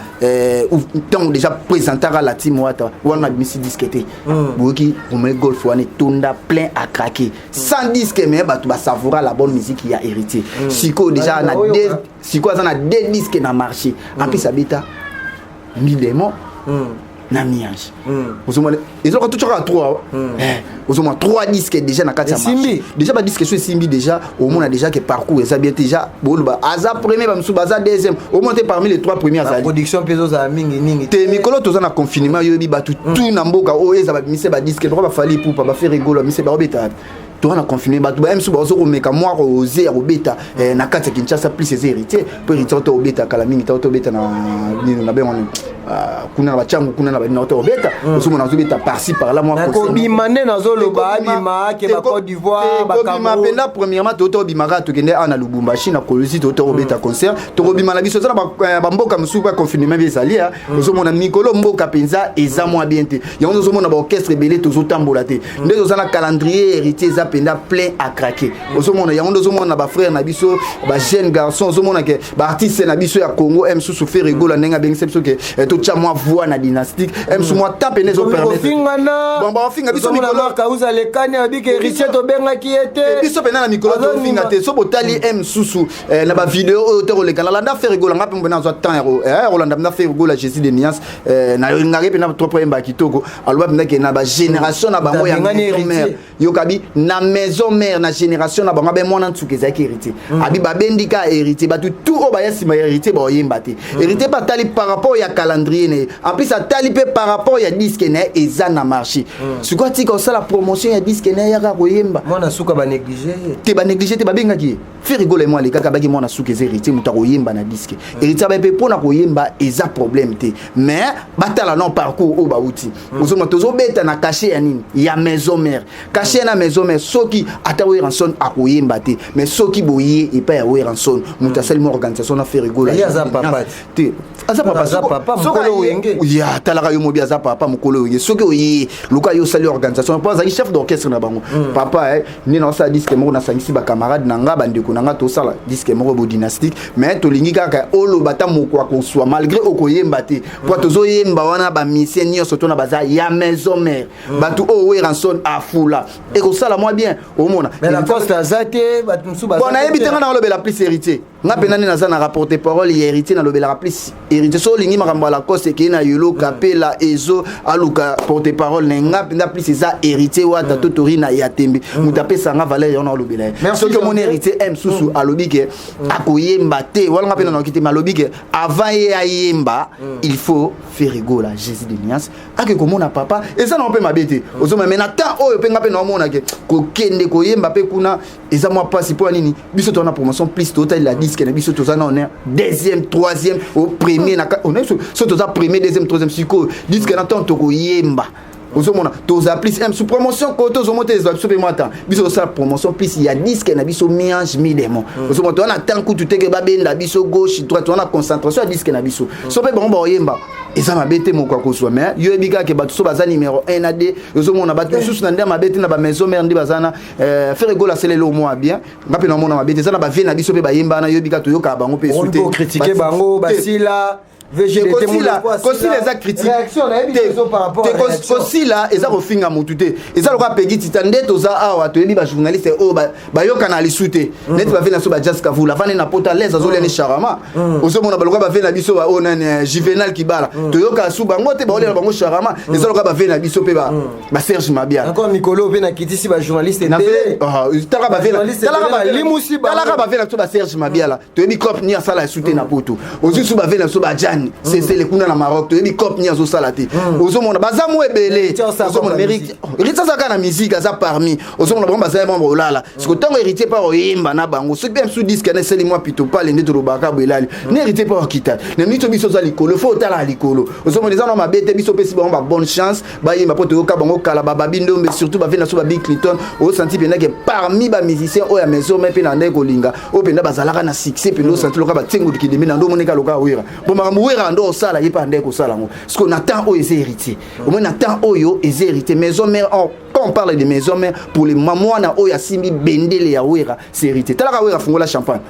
ntango déjà présentaka la team Wata wana, abimisi disque te. Boyoki Romeo Golf wana etonda plein à craquer, sans disque, mais bato basavoura la bonne musique ya Héritier. Sikoyo déjà na sikoyo aza na deux disques na marché. En plus abeta mi-démon na mi-ange. Ozomona ezalaka totyaka 3, ozomona 3 disques déjà na kati ya marché. Déjà badisque so esimbi déjà, omona déjà ke parcours eza bien. Déjà boloba aza premier, bamosusu baza deuxième, omona te parmi les trois premiers azali. Production mpe ezozala mingimingi. Te, mikolo toza na confinement, yoyebi bato tu na mboka oyo eza babimise badisque bako baFally Ipupa, baFerre Gola, bamise baobeta. Toza na confinement, bato baya misu bazo komeka mwa oze ya kobeta na kati ya Kinshasa. Plus eza Héritier, mpo Héritier to obeta kala mingi, to obeta na nini na bengo kuna na bachangu, kuna na banini to obeta. Ozomona azobeta par-ci par-là mwa. Kobima nde nazoloba, abima ke ba Côte d'Ivoire. Kobima mpenza, premièrement to obimaka, tokende awa na Lubumbashi, na Kolosi, to kobeta concert. Tokobima na biso, eza na bamboka mosusu ba confinement mpe ezali. Ozomona mikolo mboka mpenza eza mwa bien te. Yango tozomona baorchestre ebele tozotambola te. Nde toza na calendrier Héritier eza mpenza plein à craquer. Ozomona yango nde ozomona bafrère na biso, bajeune garçon, ozomona ke baartiste na biso ya Congo e mosusu Ferre Gola ndenge abengisa biso ke totya mwa voix na dynastique e mosusu mwa ta pene. Ezopermettre bon baofinga biso. Mikolo lekani abike Héritier tobengaki ye te. Biso mpenza na mikolo tofinga te. So botali e mosusu na bavideo oyo te koleka, nalanda Ferre Gola. Nga mpe mpena azwa temps ya kolanda mpenza Ferre Gola, Jésus de Nuance. Nalingaki mpena trop oyemba kitoko. Aloba mpenza ke na bagénération na bango ya maison mère, yokabi na maison mère, na génération na bango, abe mwana nsuka ezalaki Héritier. Abi babendi ka Héritier, bato tout oyo baya nsima ya Héritier baoyemba te. Héritier mpe atali par rapport ya calendrier na ye, en plus atali mpe par rapport ya disque na ye eza na marché. Sikoyo atika kosala promotion ya disque na ye, yaka koyemba. Mwana suka banéglige. Te, banéglige te, babengaki ye. Ferre Gola emo alekaka, abaki mwana suka eza Héritier, moto akoyemba na disque. Héritier abai mpe mpona koyemba eza problème te, mais batala non parcours oyo bauti. Ozomona tozobeta na cachet ya nini, ya maison mère, cachet na maison mère. Soki ata Werrason akoyemba te, mais soki boye epai ya Werrason, moto asali mwa organisation na Ferre Gola. Aza papa. Te, aza papa. Ya talaka yo mobi, aza papa mokolo oye. Soki oye luka yo osali organisation, mpo azalaki chef d'orchestre na bango. Papa, nde naosala disque moko, nasangisi bacamarade na nga, bandeko na nga, tosala disque moko bo dynastique, mais tolingi kaka oloba ta moko akoswa malgré okoyemba te, po tozoyemba wana bamusicien nyonso tona baza ya maison mère, bato oyo Werrason afula, ekosala mwa bien. Omona aza te, bato mosusu. Bon, nayebi te, nga na olobela plus Héritier. Nga mpe nani naza na rapporte parole ya Héritier, nalobelaka plus Héritier. So olingi makambo ya Lacoste, ekei na Yolo Kapela, ezo aluka porte parole na nga mpenza. Plus eza Héritier Wata to tori na ya tembe, moto apesanga valeur yango, alobela ye. Soki omoni Héritier m susu alobi ke akoyemba te, wana nga mpe nanoki te. Me alobi ke avant ye ayemba, il faut Ferre Gola, Jésus de nuance, ake komona papa. Eza nango mpe mabe te, ozomona. Me na temps oyo mpe nga mpe naomona ke kokende koyemba mpe kuna eza mwa mpasi. Mpo ya nini? Biso toza na promotion, plus totalela disque na biso, toza na honneur deuxième, troisième, au premier na so toza premier, deuxième, troisième. Sikoyo disque na ntango tokoyemba, ozomona toza plus m sous promotion kote, ozomona te, ezwa biso mpe mwa temps. Biso tosala promotion plus ya disque na biso, mi-ange mi-démon. Ozomona toza na temps kutu teke babenda biso gauche, droite, toza na concentration ya disque na biso. So mpe bango baoyemba, eza mabe te, moko akozwa. Mais yo yebi kaka bato so baza numéro 1 na 2, ozomona bato misusu na nde ya mabe te, na bamaison mère nde baza na Ferre Gola asaleli omwa bien. Nga mpe namona mabe te, eza na bavie na biso mpe bayemba na yoyebi kaka, toyokaka bango mpe esu te. Critiquer bango basila. Kosila eza critique, kosila eza kofinga motu te. Eza lokola Pegi Tita nde toza awa, toyebi bajournaliste oyo bayokana lisu te, neti bave na biso bajas Kavula, avandi na pota lese, azolia ni charama. Ozomona balokola bave na biso oyo nani, Juvenal Kibala, toyoka su bango te, baolia na bango charama. Eza lokola bave na biso mpe baSerge Mabia. Mikolo mpe nakitisi bajournaliste. Talaka bave na biso baSerge Mabiala, toyebi cop ni asala esu te na poto. Ozwi su bave na biso bajani Sesele kuna na Maroc, toyebi cop ni azosala te. Ozomona baza mo ebele, ozomona Héritier aza kaka na musique, aza parmi. Ozomona bango baza mwa bolala. Siko ntango Héritier mpe oyemba na bango, soki mpe mosusu disque na esali mwa pito pale nde tolobaka boye, elali ne Héritier mpe okita na miniti. Biso oza likolo, fo otala likolo. Ozomona eza na mabe te, biso opesi bango babonne chance bayemba, mpo toyoka bango kala bababi ndombe, surtout bave na so babi Clinton. Osanti mpenza ke parmi bamusicien oyo ya maison mère mpe na ndenge kolinga oyo mpenza bazalaka na succès mpenza, osanti loka batiengo kidemi na ndo omoneka loka Wera. Bo makambo Wera ndo osala ye mpe andenge kosala yango. Parce que na temps oyo eza Héritier, omoi na temps oyo eza Héritier. Maison mère, quand on parle de maison mère, pour le mwana oyo asimbi bendele ya Wera, c'est Héritier. Talaka Wera afungola champagne,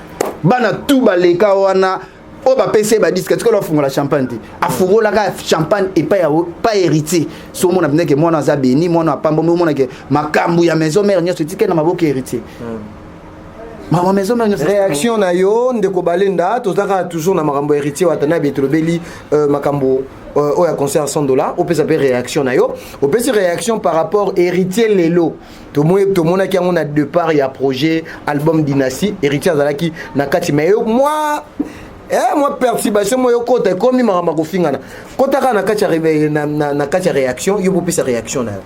bana tu baleka wana oyo bapesi ye badisque, tikala afungola champagne te. Afungolaka champagne epai ya pa Héritier. So omona mpendeke mwana aza béni, mwana apamba. Omona ke makambo ya maison mère nyonso etikali na maboko ya Héritier. Mama maison mère nyonso. Réaction na yo, ndeko Balenda? Toza kaka toujours na makambo ya Héritier Watanabe. Tolobeli makambo oyo ya concert 100 $. Opesa mpe réaction na yo, opesi réaction par rapport Héritier. Lelo tomonaki yango na départ ya projet album Dynastie, Héritier azalaki na kati, mais yo moi mwa perturbation mo yokota, ekomi makambo ya kofingana. Kota kaka na kati ya na kati ya réaction yo, bopesa réaction na yo.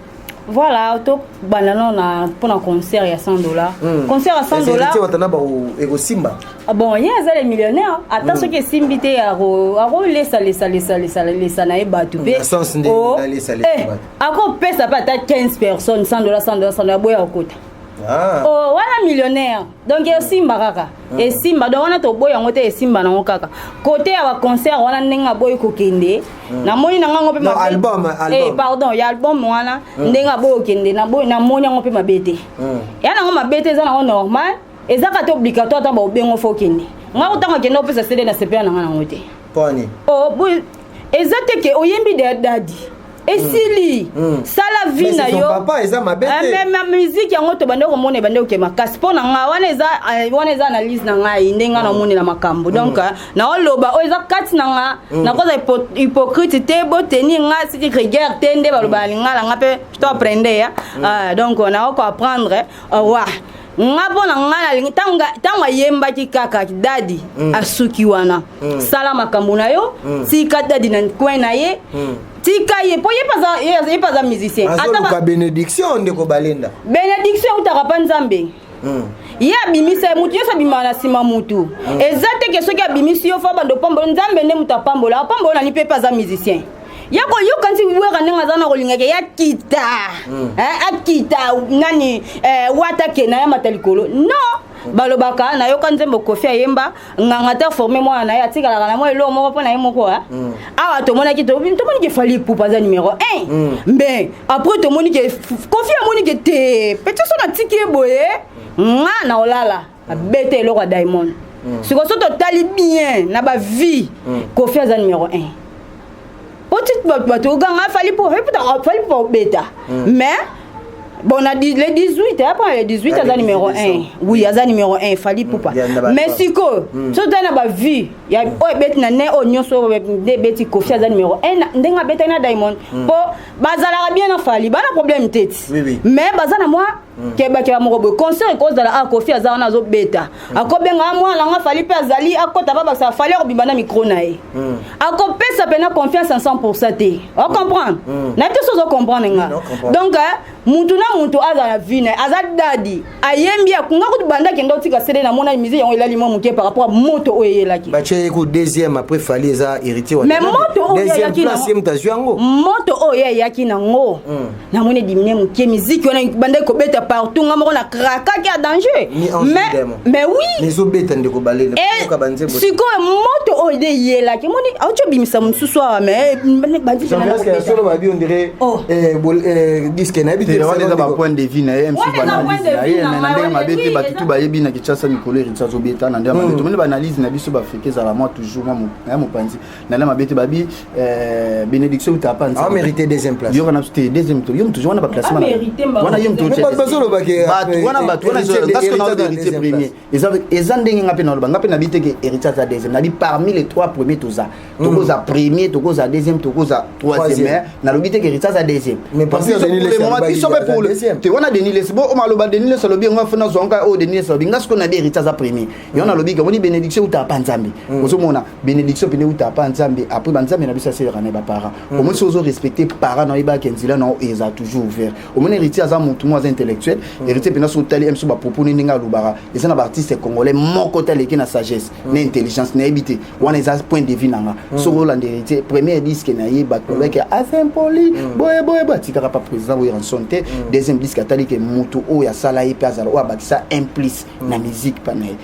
Voilà, tobanda nano na mpona concert ya 100 $. Concert ya 100 $. Watanabe ekosimba? Ah bon, ye aza le millionnaire. Ata soki esimbi te, akolesa lesa lesa lesa lesa na ye bato mpe. Na sens nde Oh, nalesa lesa bato. Akopesa mpe ata 15 personnes 100 $, 100 $, 100 $, boya kokota. Oh, wana millionnaire, donc esimba kaka, esimba. Donc wana toboyi yango te, esimba nango kaka. Kote ya baconcert wana, ndenge aboyi kokende, namoni na ngango mpe Non, mabe. album, album. Eh, pardon, ya album wana, ndenge aboyi kokende, namoni yango mpe mabe te. Ya nango mabe te, eza nango normal, eza kaka te obligatoire. Ata baobengo, fo okende. Nga kotanga okende opesa CD na sepela nanga nango te. Poni? Oh, boye, eza te ke oyembi de dadi, esili. Sala vie Mais na c'est son yo. papa, eza mabe te. Eh, mais ma musique yango tobande komona, ebande koke makasi mpo na nga. Wana eza wana eza analyse na ngai, ndenge nga namonela makambo. Donc naoloba oyo eza kati na nga, nakoza hypocrite te, boteni nga siki rigueur te. Nde baloba na lingala, nga mpe to apprendre ya. Ah, donc naoko apprendre wa nga mpo na nga nalingi ntango ayembaki kaka dadi, asuki wana. Sala makambo na yo, tika dadi na coin na ye, tika ye mpo ye mpe aza musicien. Ata Azoluka bénédiction, ndeko Balenda. Bénédiction eutaka mpa Nzambe. Ye abimisa ye, mutu nyonso abimaka na nsima mutu. Eza te ke soki abimisi yo, fo bando pambola. Nzambe nde mutu apambola, apambola nani mpe aza musicien ya koyoka nti Wera ndenge aza na kolingaka ya kita. Eh, akita nani, wata ke na ya mata likolo. Non, balobaka nayoka nzembo Kofi ayemba, nganga te forme mwana na ye, atikalaka na mwa eloko moko mpo na ye moko. Awa tomonaki, tomoni ke Fally Ipupa aza numéro 1, mais après tomoni ke Kofi amoni ke te petit so natiki ye boye, nga na olala abete eloko ya Diamond. Sikoyo so totali bien na bavie, Kofi aza numéro 1 po ti bato oganga Fally, po Fally mpo obeta, mais Bon, na le 18, après le 18, aza numéro 1. Oui, aza numéro 1, Fally Ipupa. Mais sikoyo, so tala na bavues ya oyo ebeti na ne, oyo nyonso oyo nde ebeti, Kofi aza numéro 1 ndenge abetaki na Diamond, mpo bazalaka bien na Fally, bana problème te ti. Mais baza na mwa kebakeba moko boye. Concert ekozala a Kofi aza wana, azobeta, akobenga mwana nanga Fally mpe azali, akota, babakisa Fally, akobimba na micro na ye, akopesa mpena confiance en 100 te. Ocomprendre na te? So ozocomprendre nga? Donc mutu na mutu aza na vie na ye, aza dadi, ayembi, akunga kutu banda akende otika CD. Namona musique yango elali mwa moke par rapport a moto oyo eyelaki. Batie ye ku deuxième après Fally, eza Héritier. Mais moto oyo eyaki, place ye moto azwi yango. Moto oyo eyaki nango, namoni ediminuer moke. Musique wana bandaki kobeta partout, nga moko na krakaki ya danger. Mais oui. Ezobeta, ndeko Balele. Sikoyo moto oyo nde eyelaki, moni auti obimisa mosusu awa, mais bandi solo babi, on dirait disque nayebi te. Wana eza bapoint de vue na ye, msusu baanalyse na ye, mais na ndenge mabe te. Bato tu bayebi na Kinshasa mikolo Héritier azobeta na ndenge mabe. Tomoni baanalyse na biso baafrika ezala mwa toujours mwa ya mopanzi na ndenge mabe te. Babi bénédiction uta pa. Mérité deuxième place. Yoka na te, deuxième to yo toujours wana baclassement wana yo moto bato wana, bato wana ngasko na Héritier premier. Eza ndenge nga mpe naloba, nga mpe nabi te ke Héritier aza deuxième. Nabi parmi les trois premiers, toza, tokoza premier, tokoza deuxième, tokoza troisième. Nalobi te ke Héritier aza deuxième. Biso mpe pour te wana Denis Lesi bo maloba, Denis Lesi alobi yango, afuna zwanga oyo Denis Lesi alobi. Nga sikoyo nabi Héritier aza premier. Yango nalobi ke omoni bénédiction eutaka pa Nzambe. Ozomona bénédiction pene eutaka pa Nzambe. Après banzambe na biso aselaka na baparent. Omoni soki ozorespecte parent na oyebaka nzela na eza toujours ouvert. Omoni Héritier aza motu mo aza intellectuel. Héritier mpena so otali mso bapropos ndenge alobaka, eza na baartiste congolais moko te aleki na sagesse na intelligence, nayebi te. Wana eza point de vue na nga. Soki olanda Héritier, premier disque na ye, bato balobaki aza impoli, boye boye boye, atikaka pa président Werrason te. Deuxième disque, atali ke motu oyo asala ye mpe azala oyo abakisa un plus na musique mpa na ye.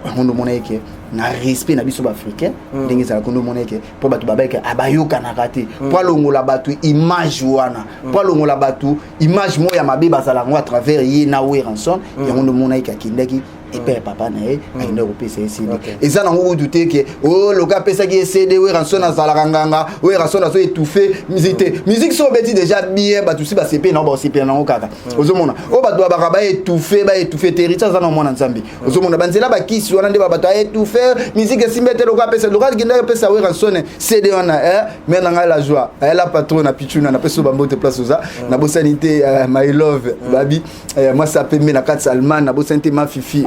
Yango nde omona eke na respect na biso baafricain ndenge ezalaka. Nde omona eke mpo bato babayeke abayokanaka te, mpo alongola bato image wana, mpo alongola bato image moko ya mabe bazala yango à travers ye na Werrason. Yango nde omona eke akendaki epai ya papa na ye, akendaki kopesa ye CD. Eza nango kutu te ke oyo loka apesaki ye CD, Werrason azalaka nganga, Werrason azo étouffe musique te. Musique so obeti déjà bien, bato si basepeli nango, baosepela nango kaka. Ozomona oyo bato babaka baétouffe, baétouffe te. Héritier aza na mwana Nzambe. Ozomona banzela bakisi wana nde bato aétouffe musique, esimbi ete loka apesa, loka akendaki apesa Werrason CD wana. Mare na ngai la joie, la patron na pichuna, napesi oyo bambote place oza. Nabosani te my love babi, mwasi apembe na kati ya Allemagne. Nabosani te ma fifi,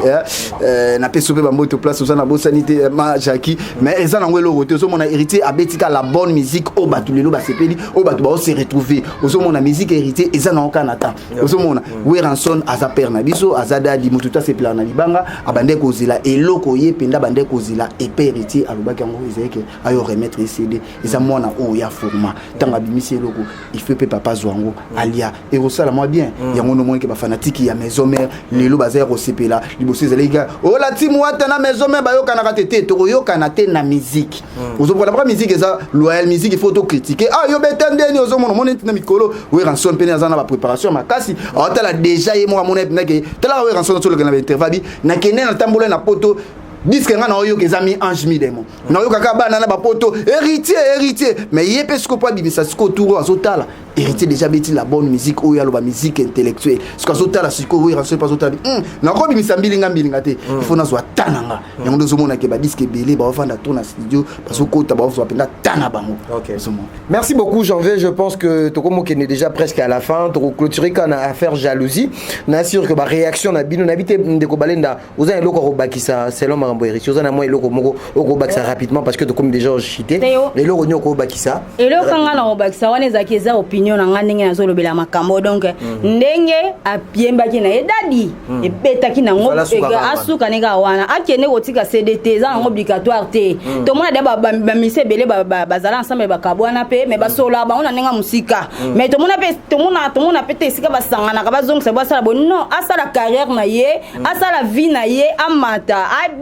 napesi mpe bambote place oza. Nabosani te ma Jacki. Mais eza nango eloko te. Ozomona Héritier abetika la bonne musique oyo bato lelo basepeli, oyo bato baose retrouver. Ozomona musique Héritier eza nango kaka na temps. Ozomona Werrason aza père na biso, aza dadi, motu to asepelaka na libanga. Abandeki kozela eloko ye mpenza, abandeki kozela epe Héritier alobaki yango, ezalaki ayo remettre ye CD. Eza mwana oyo ya format. Ntango abimisi eloko, il faut mpe papa azwa yango alia, ekosala mwa bien. Yango ndomoni ke bafanatike ya Maison Mère lelo baza ya kosepela. Liboso ezalaki kaka ola timu wata na Maison Mère bayokanaka te. Te, tokoyokana te na musique. Ozomona mpoka musique eza loyal, musique il faut tocritiquer. Ah, yo beta ndeni. Ozomona omoni ntina mikolo Werrason mpene aza na bapréparation makasi, aotala déjà ye moko amona mpena talaka Werrason azoleka na bainterview, abi nakende natambola na Poto, disque nga na oyoka eza mi-ange mi-démon, nayoka bana na bapoto Héritier, Héritier. Mais ye mpe sikoyo mpo abimisa sikoyo tour, azotala Héritier déjà beti la bonne musique oyo aloba musique intellectuelle. Sikoyo azotala sikoyo Werrason mpe azotala, nakobimisa mbilinga mbilinga te, il faut nazwa ta na nga. Yango nde ozomonake badisque ebele baofanda to na studio, bazokota, bazozwa mpenza ta na bango. Ozomona. Merci beaucoup Janvier, je pense que tokomokende déjà presque à la fin, tokoclôturer kaka na affaire jalousie. Na sûr que ba réaction na bino na bite. Ndeko Balenda, oza eloko okobakisa selon makambo Héritier? Oza na mwa eloko moko okobakisa rapidement, parce que tokomi déjà chuté? Teo. Eloko nini okobakisa? Eloko nga na kobakisa wana ezalaki, eza opinion na nga ndenge nazolobela makambo. Donc ndenge apiembaki na ye dadi, ebetaki nango. Fala asuka kaka wana. Asuka ne kaka wana, akende kotika CD te, eza nango obligatoire te. Tomona de bamisi ebele bazala ensemble, bakabwana mpe, mais basololaka bango na ndenge ya mosika. Mais tomona mpe, tomona mpe te esika basanganaka, bazongisa, basala boye. Non, asala carrière na ye, asala vie na ye, amata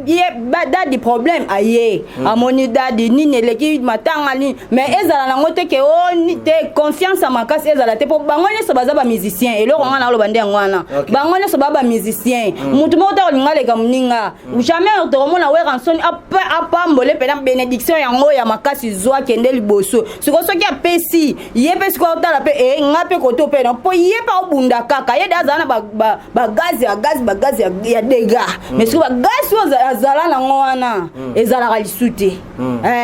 ye. ye dadi problème aye mm. Amoni dadi nini eleki matanga nini, mais ezala nango te ke o oh, te confiance ya makasi ezala te, mpo bango nyonso baza bamusicien. Eloko nga naloba nde yango wana, bango nyonso baza bamusicien. Mutu moko te kolinga aleka moninga mm. Jamais tokomona Werrason apambole mpena bénédiction yango ya makasi, zwa kende liboso. Sikoyo soki apesi ye mpe, sikoyo otala mpe e nga mpe koto mpe na mpo ye mpe aobunda kaka ye de azala na bagaz ya gaz, bagaz ya dégâts. Mais sikoyo bagaz oyo azala nango wana ezalaka lisu te,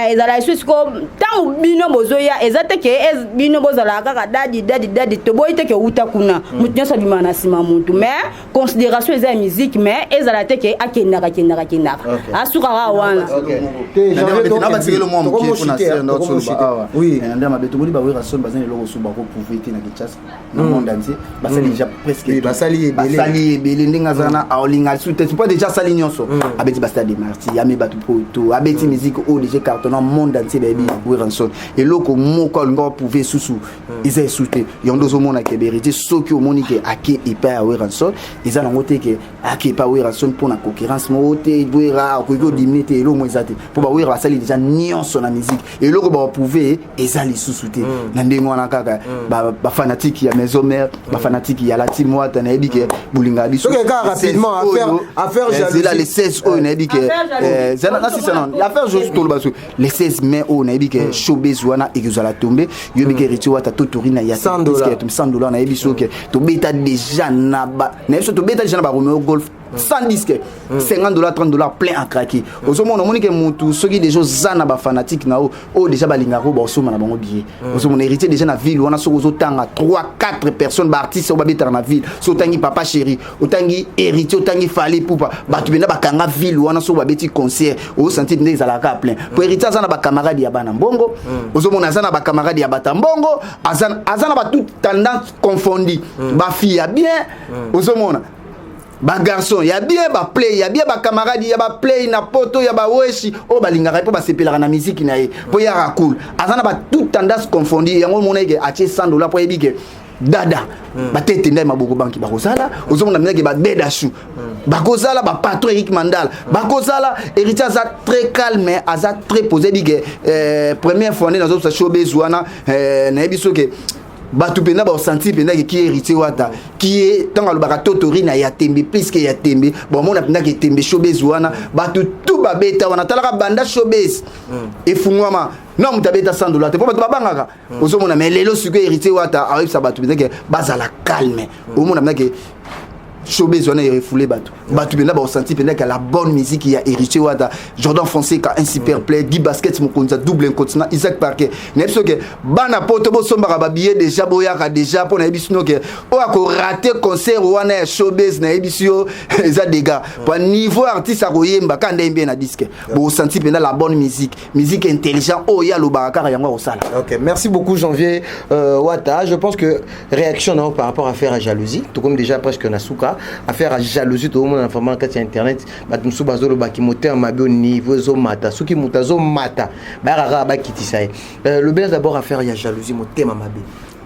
ezalaka lisu. Sikoyo ntango bino bozoya, eza te ke bino bozalaka kaka dadi dadi dadi. Toboyi te ke outa kuna, motu nyonso abimaka na nsima motu, mais considération eza ya musique, mais ezala te ke akendaka akendaka akendaka, asukaka wana. Nabatikeli mwa moke mpona ser nde otoloba awa nde mabe. Tomoni baWerrason baza na eloko so bakoprouver te na Kinshasa, na monde entier basali déjà presque. Basali ebele. Basali ebele. Ndenge aza na aolinga lisusu te po déjà asali nyonso, abeti bastade de Martyr, ame bato poto, abeti musique oyo déjà cartonna monde entier, bayebi Werrason. Eloko moko alinga baprouver susu eza esu te. Yango nde ozomona ke Héritier, soki omoni ke ake epai ya Werrason, eza nango te ke ake epai ya Werrason mpona concurrence moko te. Wera akoki kodiminuer te, eloko moko eza te, mpo bawera basali déjà nyonso na musique, eloko baprouver eza lisusu te. Na ndenge wana kaka bafanatike ya Maison Mère, bafanatike ya la team Wata, nayebi ke bolingaka biso. Soki kaka rapidement, affaire Zela, le 16 oyo nayebi ke nasisa na affaire jalousie. Toloba so le 16 mai oyo, nayebi ke showbase wana ekozala tombe. Yoyebi ke Héritier Wata totori na ya 100 $. Nayebi so ke tobeta déjà na nayebi so tobeta déjà na baromeo Golf 100 disque, 50 $, 30 $, plein à craquer. Ozomona, omoni ke mutu soki déjà oza na bafanatike na oyo oyo déjà balingaka oyo baosomba na bango billet. Ozomona Héritier déjà na ville wana, soki ozotanga 3 4 personnes, baartiste oyo babetaka na ville, soki otangi Papa Chéri, otangi Héritier, otangi Fally Ipupa, bato mpenza bakanga ville wana. Soki babeti concert, ozosentir nde ezalaka plein, po Héritier aza na bacamarade ya bana mbongo. Ozomona aza na bacamarade ya bata mbongo, aza na batout tendance confondi, bafille ya bien, ozomona bagarçon ya bien, baplay ya bien, bacamarade ya baplay na poto ya baweshi oyo balingaka ye mpo basepelaka na miziki na ye, mpo yaka cool. Aza na batout tendance confondi. Yango omona eke atie 100 $ mpo ayebi ke dada batete ndai maboko banki bakozala. Ozomona minaki babeda su bakozala, bapatron Eric Mandala bakozala. Héritier aza très calme, aza très posé bike. Première fois nde nazobisa showbase wana, nayebi soki bato mpenza baosentir mpenza ke ki Héritier Wata ki ye. Ntango alobaka totori na ya tembe, plus ke ya tembe, bomona mpenza ke tembe showbase wana, bato tu babeta wana. Talaka banda showbase efungwama na moto abeta 100 $ te, mpo bato babangaka. Ozomona, mais lelo sikoyo Héritier Wata aoyebisa bato mpenza ke bazala calme. Omona mpenza ke showbase wana erefouler bato, bato mpenza baosentir mpenza ke la bonne musique ya Héritier Wata. Jordan Fonseca, un super play, Guy Basket, mokonzi ya double incontinent, Isaac Parker, nayebi soki bana poto bosombaka babillet déjà, boyaka déjà, mpo nayebi sino ke oyo akorater concert wana ya showbase, nayebi si yo eza dégâts, po niveau artiste akoyemba kaka nde yembi ye na disque, bosentir mpenza la bonne musique, musique intelligent oyo ye alobaka kaka yango akosala. Ok, merci beaucoup Janvier Wata. Je pense que réaction non, par rapport à affaire à jalousie, tout comme déjà presque na suka, affaire à jalousie, tout le monde vraiment kati ya internet, bato mosusu bazolobaki motema mabe au niveau ezomata, soki moto azomata bayakaka bakitisa ye. Lobela d'abord affaire ya jalousie, motema mabe.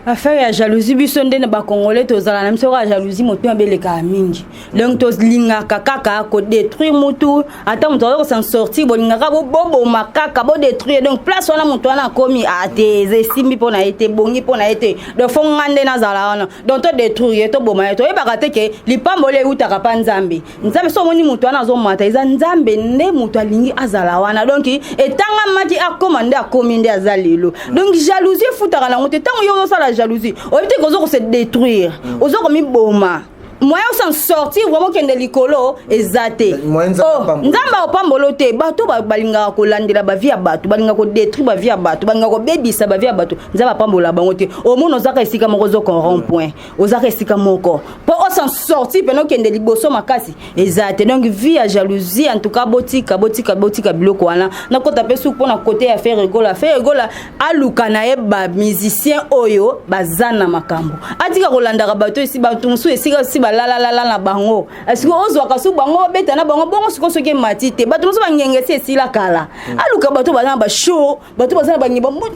Affaire ya jalousie, biso nde na bacongolais tozala na biso kaka jalousie, motema belekaka mingi. Donc tolingaka kaka kodétruire mutu, ata moto aza kosan sortir, bolingaka boboma kaka, bodétruire. Donc place wana moto wana akomi ate, eza esimbi mpo na ye te, ebongi mpo na ye te, donc fo nga nde nazala wana. Donc todétruire ye, toboma ye. Toyebaka te ke lipamboli eutaka mpa Nzambe. Nzambe so omoni moto wana azomata, eza Nzambe nde moto alingi azala wana. Donc etangamaki akóma nde akomi nde aza lelo. Donc jalousie efutaka nango te. Ntango yo ozosala jalousie, oyebi te oza kose détruire, oza komiboma. Moyen osan sortir vraiment okende likolo eza te. Nzambe akopambola te. Bato balingaka kolandela bavie ya bato, balingaka kodétruire bavie ya bato, balingaka kobebisa bavie ya bato, Nzambe apambola bango te. Omona ozaka esika moko, ozoka rond point, ozaka esika moko, mpo osan sortir pene okende liboso makasi eza te. Donc vie ya jalousie, en tout cas botika, botika, botika biloko wana. Nakota mpe suku mpona kote ya Ferre Gola. Ferre Gola aluka na ye bamusicien oyo baza na makambo, atika kolandaka bato esi bato mosusu esika si balalalala na bango. Sikoyo ozwaka su bango, babeta na bango bongo. Sikoyo soki emati te, bato mosusu bangenge esi esila kala. Aluka bato baza na bashow, bato baza na bangeba mpo.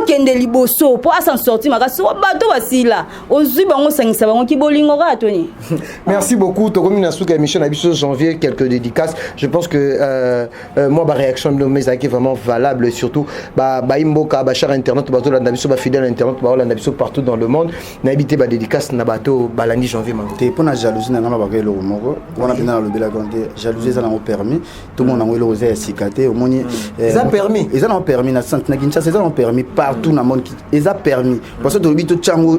akende liboso, mpo asan sorti makasi. Soko bato basila, ozwi bango, osangisa bango, kibolingo kaka toni. Merci beaucoup. Tokomi na suka émission na biso. Janvier, quelques dédicaces. Je pense que moi, ba réaction de mes est vraiment valable, et surtout ba ba imboka, ba cher internaute bazolanda biso, ba fidèle internaute baolanda biso partout dans le monde. Nayebi te, ba dédicace na bato balandi Janvier Mango. Te, mpo na jalousie na nga, nalobaka eloko moko wana mpenza, nalobelaka te. Jalousie eza nango permis, tomona yango eloko eza ya sika te, omoni. Eza permis. Eza nango permis na centre na Kinshasa, eza nango permis partout na monde, eza permis, parce que tolobi totya yango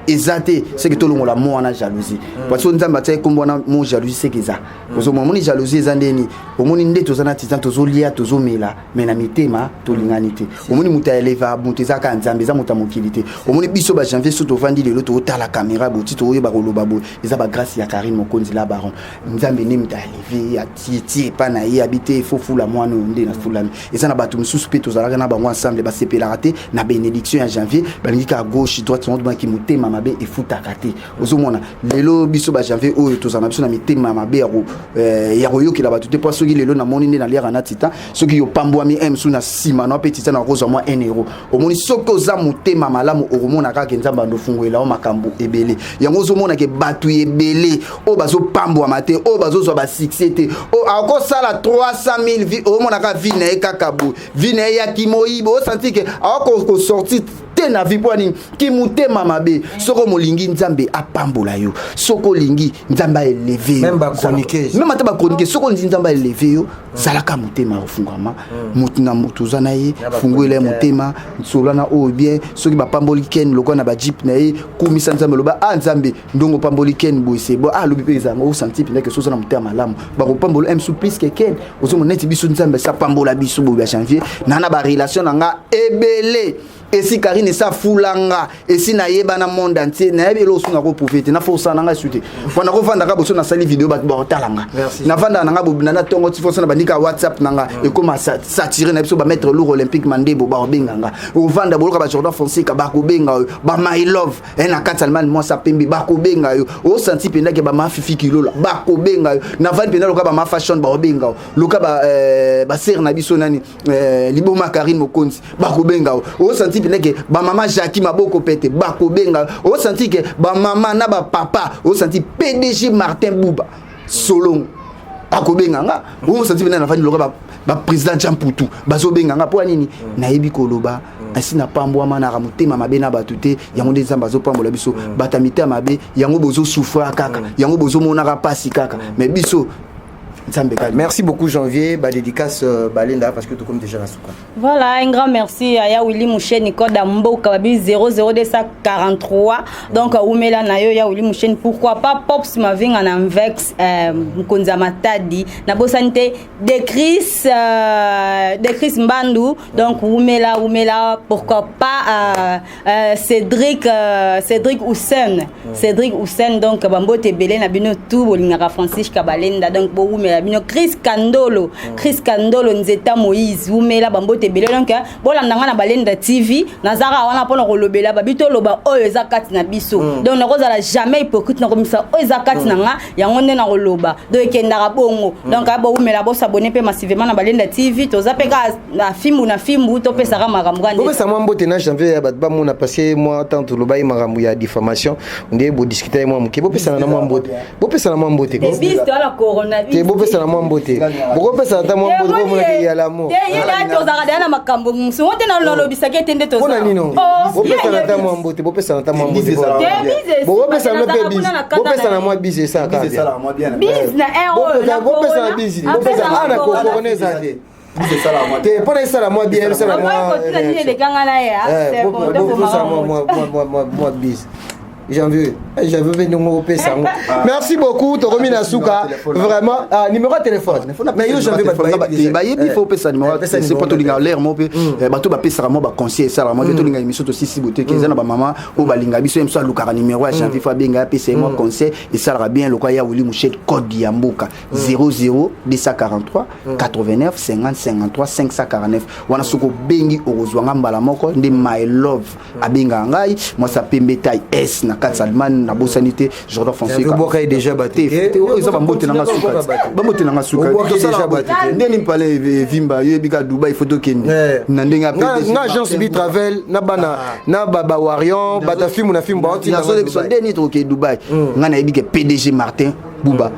eza te seke tolongola mo wana jalousie, parce que Nzambe atiaki kombo wana mo jalousie, seke eza ozomona. Omoni, jalousie eza ndeni? Omoni nde toza na titan, tozolia, tozomela, mais na mitema tolingani te. Omoni, moto aeleva moto eza kaka Nzambe, eza moto ya mokili te. Omoni, biso bajanvier so tovandi lelo, tootala caméra boye, ti toyeba koloba boye, eza bagrâce ya Karine Mokonzi la baron. Nzambe nde moto aélever, atie tie epa na ye, abi te efo fula mwana oyo nde nafulami. Eza na bato mosusu mpe tozalaka na bango ensemble, basepelaka te na bénédiction ya Janvier, balingi kaka gauche, droite. Yango tobaki motema mabe efutaka te. Ozomona, lelo biso bajanvier oyo tozala na biso na mitema mabe ya koyokela bato te, mpo soki lelo namoni nde naliaka na titan, soki yo pambwami m su na nsima na mpe titan nakozwa mwa 1 euro. Omoni, soki oza motema malamu, okomona kaka Nzambe andofungolela yo makambo ebele. Yango ozomona ke bato ebele oyo bazopambwama te, oyo bazozwa basuccès te, oyo akosala 300 000 vues, omona kaka vie na ye kaka boye, vie na ye yaki moyibi, osanti ke akokosortir te na vie. Mpo nini? Kimotema mabe. Soki omolingi Nzambe apambola yo, soki olingi Nzambe aélever yo, Même bachroniqueuse. Même ata bachroniqueur, soki olingi Nzambe aélever yo, zalaka motema ofungwama. Motu na motu oza na ye, fungolela ye motema, nsola na oyo bien. Soki bapamboli Ken lokola na bajeep na ye, kumisa Nzambe, loba: "A Nzambe, ndongo opamboli Ken boye, se bo alobi mpe ezanga." Osanti mpenza ke so oza na motema malamu, bakopambola msu plus ke Ken. Ozomona neti biso, Nzambe esi apambola biso boye. Ya Janvier na barelation na nga ebele, esi Karine esi afulanga, esi nayeba na monde entier, nayebi eloko so nakoprouver te, nafosala na ngai su te. Po nakovandaka boso, nasali video, bato bakotala nga. Navandaka na nga bobina na ntongo ti foso na bandika WhatsApp na nga ekóma saturé na biso. Bamaître lourd olympique Mandebo bakobenga nga, ovanda boloka, bajordan Fonseca bakobenga oyo, bamy love na kati Allemagne, mwasi apembe bakobenga yo. Osanti mpendake bamafifi kilola bakobenga yo. Navandi mpenza loka bama fashion bakobenga yo, loka basere na biso nani, liboma Karine Mokonzi bakobenga yo. Osanti mpenza ke bamama Jacki maboko pete bakobenga yo. Osanti ke bamama na bapapa, osanti PDG Martin Buba Solongo akobenga nga. Osanti mpenza navandi loka baprésident Jean Putu bazobenga nga. Mpo ya nini? Nayebi koloba ainsi, napambwama naka motema mabe na bato te. Yango nde Nzambe azopambola biso. Bato ya mitema mabe, yango bozosouffrir kaka, yango bozomonaka mpasi kaka, mais biso Nzambe kaka. Merci beaucoup Janvier. Ba dédicace Balenda, parce que tout comme déjà la souka. Voilà, un grand merci à Ya Willy Moucheni, code Mboka, babi 00243. Donc, Oumela na yo, Ya Willy Moucheni, pourquoi pas Pops Mavinga na Vex, Mkonza Matadi, na bosante de Chris, de Chris Mbandu. Donc, Oumela, Oumela, pourquoi pas Cédric, Cédric Hussein, Cédric Hussein, donc, Bambote Belé, na bino tout, bolingaka Francis Kabalenda, donc, bo Oumela, bino Chris Kandolo, Chris Kandolo, Nzeta Moïse, Oumela, Bambote Belé, donc, bolanda nga na Balenda TV, nazaka wana mpona kolobela babi, toloba oyo eza kati na biso. Donc nakozala jamais hypocrite, nakomisa oyo eza kati na nga, yango nde nakoloba. Donc ekendaka bongo. Donc bowumela, bosabonner mpe massivement na Balenda TV. Toza mpe kaka na fimbu na fimbu, topesaka makambo kaka nde. Bopesa mwa mbote na Janvier ya bato bamona, parce que mwa tant toloba ye makambo ya diffamation nde bodiscuter ye mwa moke. Bopesana na mwa mbote, bopesana mwa mbote ko. Ebisi toala coronavirus. Te, bopesana mwa mbote, bokopesana ata mwa mbote, bomonaka ya l'amour. Te, ye da tozalaka deya na makambo mosusu ngo te, nalobisaki ete nde. Mpona nini? Bopesana ata mwa mbote, bopesana ata mwa mbote, bokopesana mpe bise, bopesana mwa bise, esalaka bien. Bise na air oyo. Bopesana bise, bopesana na corona eza te te, mpona esala mwa bien, esala mwa na ye. Mwa bise. Janvier, janvier mpe ndongo opesa yango. Merci beaucoup, tokomi na suka vraiment. Numéro ya téléphone, mais yo Janvier. Bayebi, faut opesa numéro, c'est po tolinga l'air mo mpe bato bapesaka mwa baconseil, esalaka mwa te. Tolinga émission tosisi boteke, eza na bamama oyo balinga biso, ye mosu alukaka numéro ya Janvier, faut abenga, apesa ye mwa conseil, esalaka bien. Lokwa ya Wili Mushel, code ya mboka 00 243 89 50 53 549 wana. Soki obengi, okozwanga mbala moko. Nde My Love abengaka ngai, mwasi apembe tai s na kati ya Allemagne, nabosani te Jordan Fonseca. Obwaka ye déjà bato te, oyo eza bambote na nga suka, bambote na nga suka. Ndeni mpale evimba, yo yebi ka Dubai, faut tokende na ndenge nga agence bi travel na bana na ba warrior bata fimu na fimu baoti na biso ndeni tokokende Dubai. Nga nayebi ke PDG Martin Buba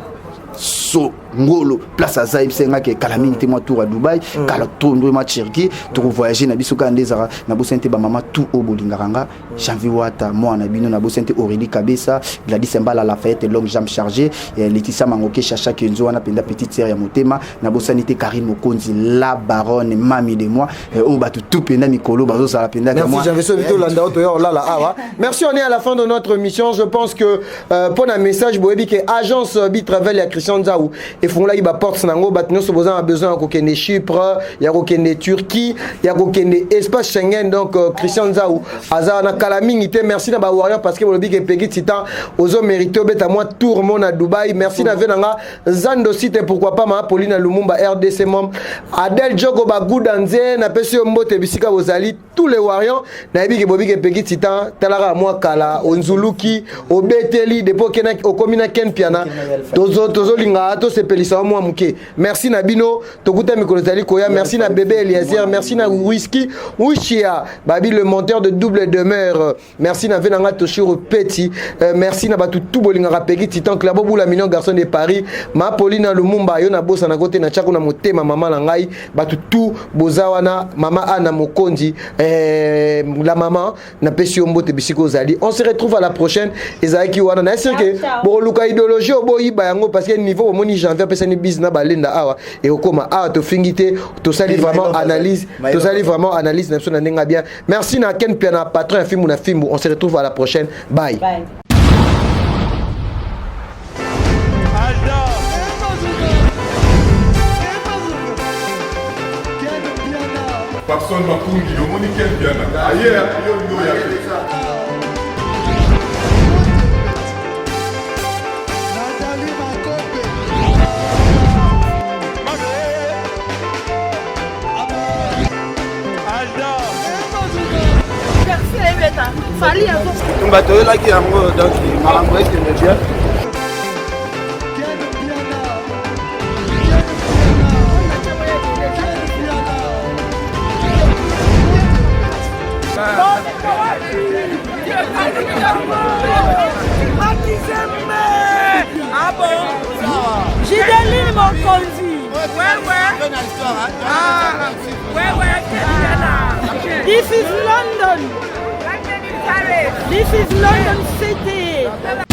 so ngolo place aza, yebisa nga ke kala mingi te mwa tour ya Dubai, kala tondo mwa Turquie, tokovoyage na biso kaka nde ezalaka. Nabosani te bamama tout oyo bolingaka nga, Janvier Wata, mwana na bino. Nabosani te Aurélie Kabesa, Gladys Mbala, Lafayette longue jambe chargée, Laetitia Mangoke, Chacha Kenzo wana mpenza petite sœur ya motema. Nabosani te Karine Mokonzi, la baronne, mami de moi, oyo bato tout mpenza mikolo bazozala mpenza. Merci Janvier, soki tolanda oyo toya olala awa. Merci, on est à la fin de notre mission. Je pense que mpo na message, boyebi ke agence Bitravel ya Christian Nzau efungolaki baporte nango. Bato nyonso boza na besoin ya kokende Chypre, ya kokende Turquie, ya kokende espace Schengen, donc Christian Nzau aza na kala mingi te. Merci na bawarrior parce que bolobi ke Pegi Titan ozo mérité obeta mwa tour mo na Dubai. Merci na ve na nga Zando Site, pourquoi pas ma Pauline Lumumba, RDC mom Adel Jogo Baguda Nze, napesi yo mbote bisika bozali. Tous les warriors, nayebi ke bobi ke Pegi Titan talaka mwa kala onzuluki obeteli depuis okomi na Ken Piana, tozolinga tosepelisa mwa moke. Merci na bino, tokuta mikolo ezali koya. Merci na bébé Eliezer, merci na Whisky Wishia Babi, le monteur de double demeure. Merci na ve na nga Toshiro Peti. Merci na bato tout bolingaka Pegi Titan, Clabo Bula Mignon, garçon de Paris, ma Pauline Lumumba, yo na bosa na kote na tiako na motema mama na ngai. Bato tout boza wana, mama Ana Mokonzi, la maman, napesi yo mbote bisika ozali. On se retrouve à la prochaine. Ezalaki wana na esir ke bokoluka idéologie oboyiba yango parce que niveau bomoni Janvier apesani bise na balenda awa ekokoma awa. Tofingi te, tosali vraiment analyse, tosali vraiment analyse na biso na ndenge bien. Merci na Ken Piana, patron ya Fimbu na Fimbu. On se retrouve à la prochaine, bye, bye. Papson Makungi, omoni Ken Piana aye yo yo ya te. Tumba toyelaki yango, donc makambo ekende bien. Gideline Mokonzi. This is London. This is London City.